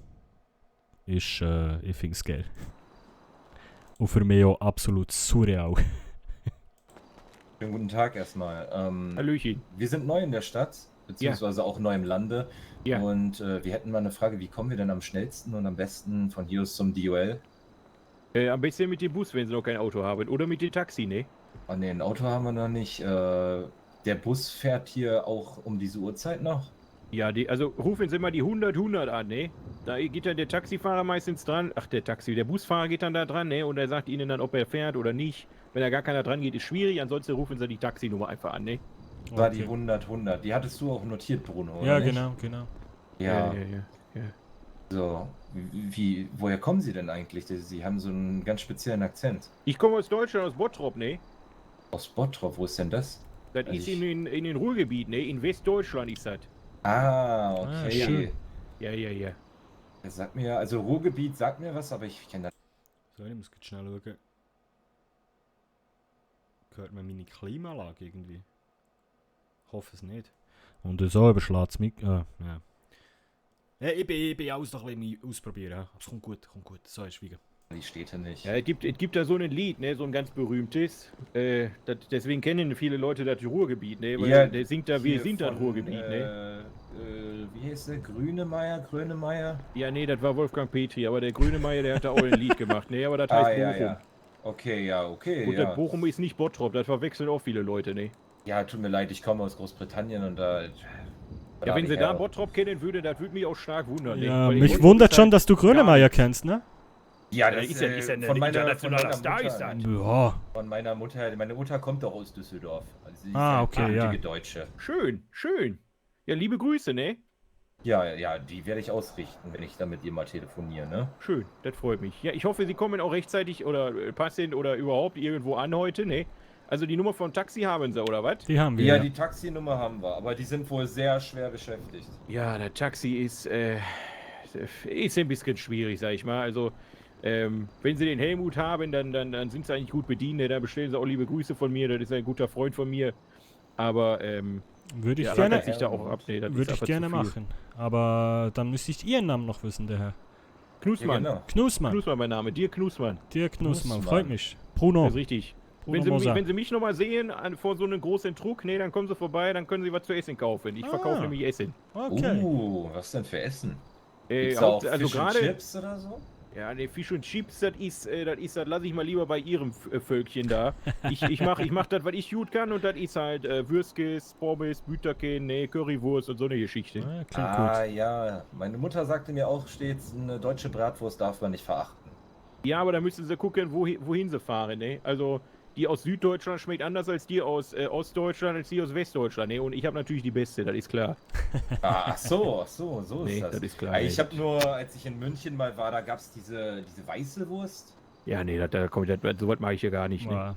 Ich finde es geil. Und für mich auch absolut surreal. Schönen guten Tag erstmal. Hallöchen. Wir sind neu in der Stadt, beziehungsweise auch neu im Lande. Ja. Und wir hätten mal eine Frage, wie kommen wir denn am schnellsten und am besten von hier aus zum DOL? Am besten mit dem Bus, wenn Sie noch kein Auto haben. Oder mit dem Taxi, ne? Oh ne, ein Auto haben wir noch nicht. Der Bus fährt hier auch um diese Uhrzeit noch? Ja, also rufen Sie mal die 100 an, ne? Da geht dann der Taxifahrer meistens dran. Ach, der Busfahrer geht dann da dran, ne? Und er sagt Ihnen dann, ob er fährt oder nicht. Wenn da gar keiner dran geht, ist schwierig. Ansonsten rufen Sie die Taxinummer einfach an, ne? War die 100. Die hattest du auch notiert, Bruno, oder Ja, nicht? genau. Ja. So, woher kommen Sie denn eigentlich? Sie haben so einen ganz speziellen Akzent. Ich komme aus Deutschland, aus Bottrop, ne? Aus Bottrop, wo ist denn das? Das ist in den Ruhrgebiet, ne? In Westdeutschland ist das. Ah, okay. Schön. Ja. Das sagt mir, also Ruhrgebiet sagt mir was, aber ich kenne das. So, ich muss jetzt schnell schauen. Hört man meine Klimaanlage irgendwie? Ich hoffe es nicht. Und so überschlägt es mich. Ja. Ich bin alles noch ein bisschen ausprobieren. Ja. Es kommt gut. So ist Schweigen. Die steht hier nicht. Ja, es gibt da so ein Lied, ne, so ein ganz berühmtes. Deswegen kennen viele Leute das Ruhrgebiet, ne? Weil Ja, der singt da, wir sind das von, Ruhrgebiet, ne? Wie heißt der? Grönemeyer? Ja, nee, das war Wolfgang Petri, aber der Grönemeyer, der hat da auch ein Lied gemacht, ne? Aber das heißt Bochum. Ja. Okay, Und das Bochum ist nicht Bottrop, das verwechseln auch viele Leute, ne? Ja, tut mir leid, ich komme aus Großbritannien und da... Ja, wenn sie da Bottrop kennen würde, das würde mich auch stark wundern, ne? Ja, mich wundert schon, dass du Grönemeyer kennst, ne? Ja, das ist ja von meiner internationaler Star, Mutter. ist das. Ja. Von meiner Mutter. Meine Mutter kommt doch aus Düsseldorf. Also sie ist okay, eine ja. gebürtige Deutsche. Schön. Ja, liebe Grüße, ne? Ja, die werde ich ausrichten, wenn ich dann mit ihr mal telefoniere, ne? Schön, das freut mich. Ja, ich hoffe, Sie kommen auch rechtzeitig oder passend oder überhaupt irgendwo an heute, ne? Also die Nummer vom Taxi haben Sie, oder was? Die haben wir. Ja, die Taxinummer haben wir, aber die sind wohl sehr schwer beschäftigt. Ja, der Taxi ist ein bisschen schwierig, sag ich mal. Also, wenn Sie den Helmut haben, dann sind Sie eigentlich gut bedient. Ne? Da bestellen Sie auch liebe Grüße von mir. Das ist ein guter Freund von mir. Aber, würde ich gerne, gerne, sich da auch ab. Nee, würde ich gerne machen. Aber dann müsste ich Ihren Namen noch wissen, der Herr. Knusmann. Ja, genau. Knusmann, mein Name. Dirk Knusmann. freut mich. Bruno. Das ist richtig. Wenn Sie mich nochmal sehen vor so einem großen Druck, ne, dann kommen Sie vorbei, dann können Sie was zu essen kaufen. Ich verkaufe nämlich Essen. Okay. Was denn für Essen? Gibt's da auch also Fish and Chips oder so? Ja, ne, Fish und Chips, das lasse ich mal lieber bei Ihrem Völkchen da. Ich mach das, was ich gut kann, und das ist halt Würskes, Pommes, Büterchen, ne, Currywurst und so eine Geschichte. Ja, klingt gut. Ja. Meine Mutter sagte mir auch stets, eine deutsche Bratwurst darf man nicht verachten. Ja, aber da müssen Sie gucken, wohin Sie fahren, ne? Also, die aus Süddeutschland schmeckt anders als die aus Ostdeutschland, als die aus Westdeutschland, ne? Und ich habe natürlich die beste, das ist klar. Ach so ist Nee, das. das ist klar. Ich habe nur, als ich in München mal war, da gab es diese weiße Wurst. Ja, nee, sowas mache ich ja gar nicht, ne? Ja.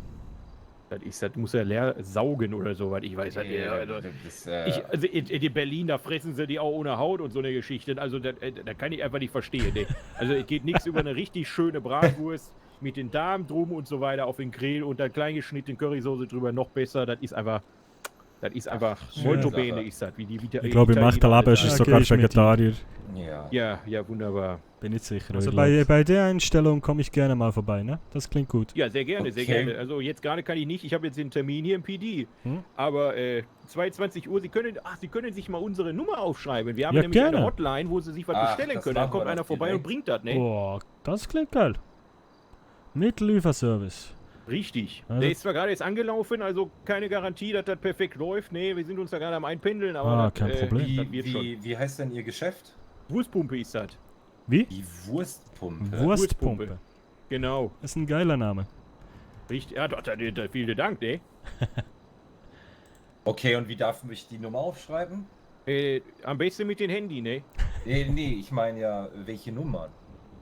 Das muss er leer saugen oder sowas, ich weiß halt nicht. In Berlin, da fressen sie die auch ohne Haut und so eine Geschichte, also da kann ich einfach nicht verstehen, ne? Also es geht nichts über eine richtig schöne Bratwurst mit den Darm drum und so weiter auf den Grill und dann klein geschnitten Currysoße drüber, noch besser, das ist einfach, Das ist einfach molto bene, ist das. Wie die ich glaube, im echten Leben ist es sogar Vegetarier. Ja, wunderbar. Bin ich sicher. Also bei der Einstellung komme ich gerne mal vorbei, ne? Das klingt gut. Ja, sehr gerne, sehr gerne. Also jetzt gerade kann ich nicht, ich habe jetzt den Termin hier im PD. Aber 22 Uhr, Sie können sich mal unsere Nummer aufschreiben. Wir haben nämlich eine Hotline, wo Sie sich was bestellen können. Dann kommt einer vorbei und bringt das, ne? Boah, das klingt geil. Mit Lieferservice. Richtig. Also der ist zwar gerade jetzt angelaufen, also keine Garantie, dass das perfekt läuft. Ne, wir sind uns da gerade am Einpendeln, aber kein Problem. Wie heißt denn Ihr Geschäft? Wurstpumpe ist das. Wie? Die Wurstpumpe. Wurstpumpe. Genau. Das ist ein geiler Name. Richtig. Ja, vielen Dank, ne? Okay, und wie darf ich die Nummer aufschreiben? Am besten mit dem Handy, ne? Nee, ich meine ja, welche Nummer?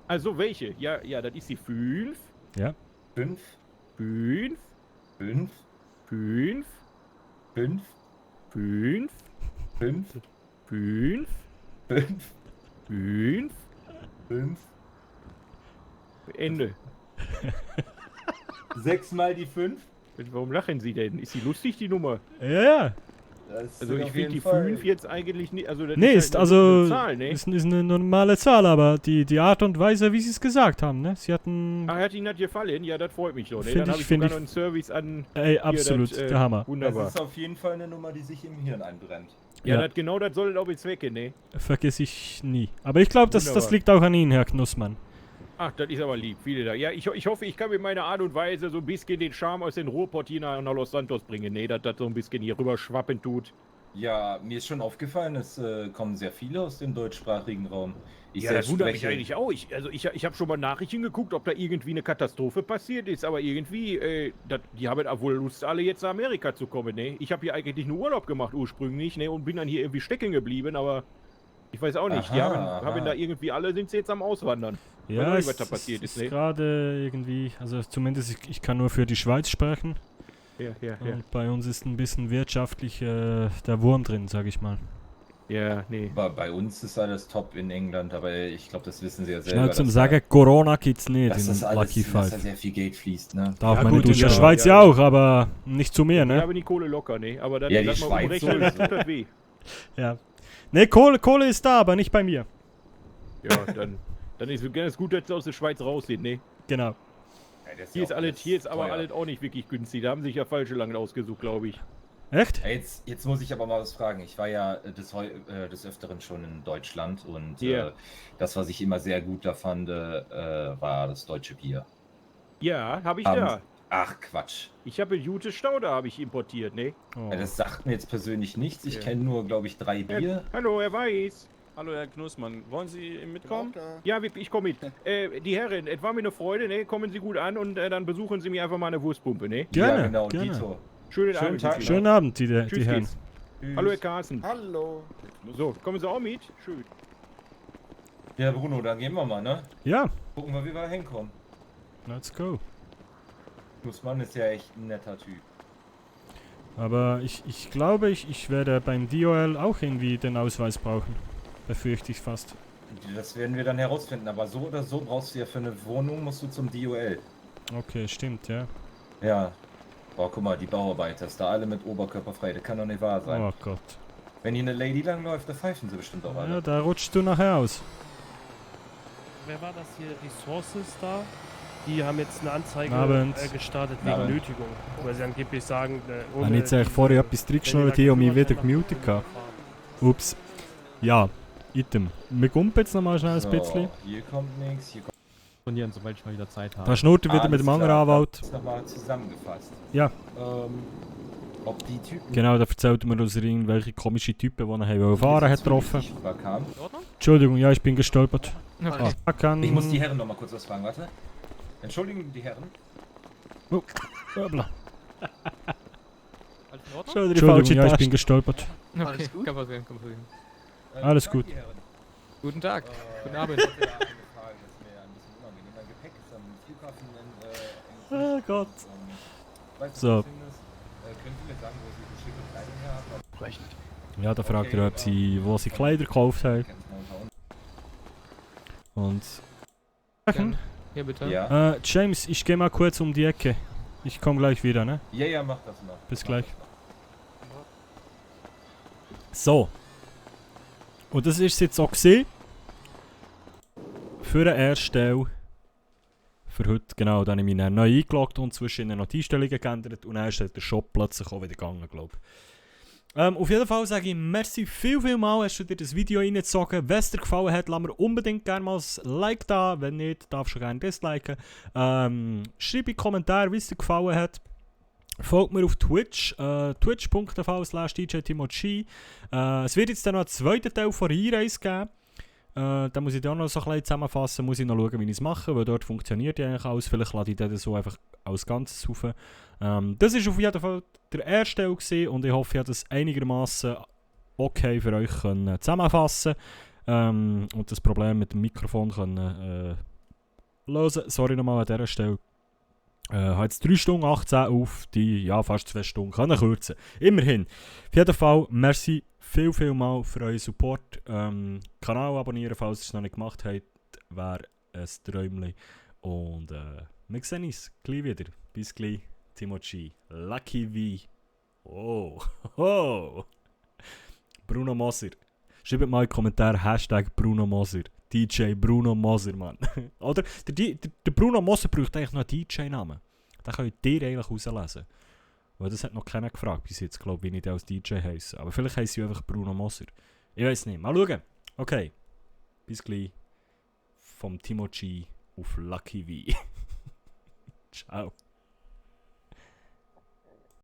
Also welche? Ja, das ist die 5. Ja. 5. 5. 5. 5. 5. 5. 5. 5. 5. 5. 5. Ende. 6 mal die 5. Warum lachen Sie denn? Ist sie lustig, die Nummer? Ja. Also ich finde die 5 jetzt eigentlich nicht, also das nee, ist halt eine Zahl, ne? Ist eine normale Zahl, aber die Art und Weise, wie Sie es gesagt haben, ne? Sie hatten... Hat Ihnen das gefallen? Ja, das freut mich doch, ne? Dann habe ich sogar noch einen Service an... Ey, absolut, der Hammer. Wunderbar. Das ist auf jeden Fall eine Nummer, die sich im Hirn einbrennt. Ja, genau das soll auch jetzt weggehen, ne? Vergiss ich nie. Aber ich glaube, das liegt auch an Ihnen, Herr Knussmann. Ach, das ist aber lieb, viele da. Ja, ich hoffe, ich kann mit meiner Art und Weise so ein bisschen den Charme aus den Ruhrpott hier nach Los Santos bringen, ne? Dass das so ein bisschen hier rüber schwappen tut. Ja, mir ist schon aufgefallen, es kommen sehr viele aus dem deutschsprachigen Raum. Das wundert mich eigentlich auch. Ich habe schon mal Nachrichten geguckt, ob da irgendwie eine Katastrophe passiert ist, aber irgendwie, die haben wohl Lust, alle jetzt nach Amerika zu kommen, ne? Ich habe hier eigentlich nur Urlaub gemacht ursprünglich, ne? Und bin dann hier irgendwie stecken geblieben, aber ich weiß auch nicht. Die haben da irgendwie alle, sind sie jetzt am Auswandern. Ja, es ist gerade irgendwie, also zumindest ich kann nur für die Schweiz sprechen. Ja. Und bei uns ist ein bisschen wirtschaftlich der Wurm drin, sag ich mal. Ja, nee. Bei uns ist alles top in England, aber ich glaube, das wissen Sie ja selber. Schnell zum Sagen, Corona gibt's nicht in Lucky Five. Dass da sehr viel Geld fließt, ne? Darf man nicht in der Schweiz ja auch, aber nicht zu mir, ne? Ich habe die Kohle locker, ne? Aber dann die Schweiz das tut das weh. Ja. Ne, Kohle ist da, aber nicht bei mir. Ja, dann ist es gut, dass sie aus der Schweiz raus sind, ne? Genau. Hier ist aber alles auch nicht wirklich günstig. Da haben sich ja falsche Langen ausgesucht, glaube ich. Echt? Jetzt muss ich aber mal was fragen. Ich war ja des Öfteren schon in Deutschland und das, was ich immer sehr gut da fand, war das deutsche Bier. Ja, habe ich da. Ach, Quatsch. Ich habe Jute Stauder habe ich importiert, ne? Oh. Ja, das sagt mir jetzt persönlich nichts. Ich kenne nur, glaube ich, 3 Bier. Hallo, Herr Weiß. Hallo Herr Knussmann, wollen Sie mitkommen? Ja, ich komme mit. Die Herren, es war mir eine Freude, ne? Kommen Sie gut an und dann besuchen Sie mir einfach mal eine Wurstpumpe, ne? Gerne, ja, genau, gerne. Dito. Schönen Abend. Tag. Schönen Abend, die Herren. Tschüss. Hallo Herr Carsten. Hallo. So, kommen Sie auch mit? Schön. Ja, Bruno, dann gehen wir mal, ne? Ja. Gucken wir, wie wir hinkommen. Let's go. Knussmann ist ja echt ein netter Typ. Aber ich glaube, ich werde beim DOL auch irgendwie den Ausweis brauchen. Befürchte ich fast. Das werden wir dann herausfinden, aber so oder so brauchst du ja für eine Wohnung, musst du zum DOL. Okay, stimmt, ja. Ja. Boah, guck mal, die Bauarbeiter, ist da alle mit Oberkörper frei, das kann doch nicht wahr sein. Oh Gott. Wenn hier eine Lady langläuft, da pfeifen sie bestimmt auch alle. Ja, da rutschst du nachher aus. Wer war das hier? Resources da? Die haben jetzt eine Anzeige gestartet wegen Nötigung. Weil sie angeblich sagen, ohne... Wenn ich jetzt vorher etwas reingeschnurrt habe und mich wieder gemutet habe. Ups. Ja, Item. Wir kumpen jetzt nochmal schnell ein bisschen. Hier kommt nichts, hier kommt... Und hier, sobald ich mal wieder Zeit habe. Da schnurrt wieder mit dem anderen Anwalt. Das ist nochmal zusammengefasst. Ja. Ob die Typen... Genau, da erzählt mir, dass er irgendwelche komischen Typen, die er fahren hat, getroffen. Entschuldigung, ja, ich bin gestolpert. Okay. Ich muss die Herren nochmal kurz was fragen, warte. Entschuldigen die Herren. Oh, hoppla. Entschuldigung, ja, ich bin gestolpert. Okay, kann passieren. Alles gut. Guten Tag, guten Abend. Oh Gott. So. Ja, da fragt er, wo sie Kleider gekauft haben. Und... Ja, bitte. Ja. James, ich gehe mal kurz um die Ecke. Ich komme gleich wieder, ne? Ja, mach das mal. Bis gleich. So. Und das ist es jetzt auch gewesen. Für eine erste Stelle. Für heute, genau, dann habe ich mich dann neu eingeloggt und zwischen noch die Einstellungen geändert und dann ist der Shop plötzlich auch wieder gegangen, glaube ich. Auf jeden Fall sage ich merci viel mal, hast du dir das Video reingezogen. Wenn es dir gefallen hat, lass mir unbedingt gerne mal ein Like da. Wenn nicht, darfst du gerne disliken. Schreib in die Kommentare, wie es dir gefallen hat. Folgt mir auf Twitch, twitch.tv/djtimochi. Es wird jetzt dann noch einen zweiten Teil von der Einreise geben. Da muss ich auch noch so ein bisschen zusammenfassen, muss ich noch schauen, wie ich es mache, weil dort funktioniert ja eigentlich alles. Vielleicht lade ich das so einfach als Ganzes auf. Das war auf jeden Fall der erste Teil gewesen und ich hoffe, ich habe das einigermaßen okay für euch können zusammenfassen und das Problem mit dem Mikrofon können lösen. Sorry nochmal an dieser Stelle. Ich habe jetzt 3 Stunden 18 auf die fast 2 Stunden können kürzen. Immerhin. Auf jeden Fall, merci viel mal für euren Support. Kanal abonnieren, falls ihr es noch nicht gemacht habt, wäre ein Träumchen. Und wir sehen uns gleich wieder. Bis gleich, Timochi. Lucky V. Oh. Bruno Moser. Schreibt mal in die Kommentare Hashtag Bruno Moser. DJ Bruno Moser, Mann. Oder der Bruno Moser braucht eigentlich noch einen DJ-Namen. Den könnt ihr eigentlich rauslesen. Weil das hat noch keiner gefragt bis jetzt, glaube ich, wie ich den als DJ heisse. Aber vielleicht heisse ich einfach Bruno Moser. Ich weiß nicht. Mal schauen. Okay. Bis gleich. Vom Timochi auf Lucky V. Ciao.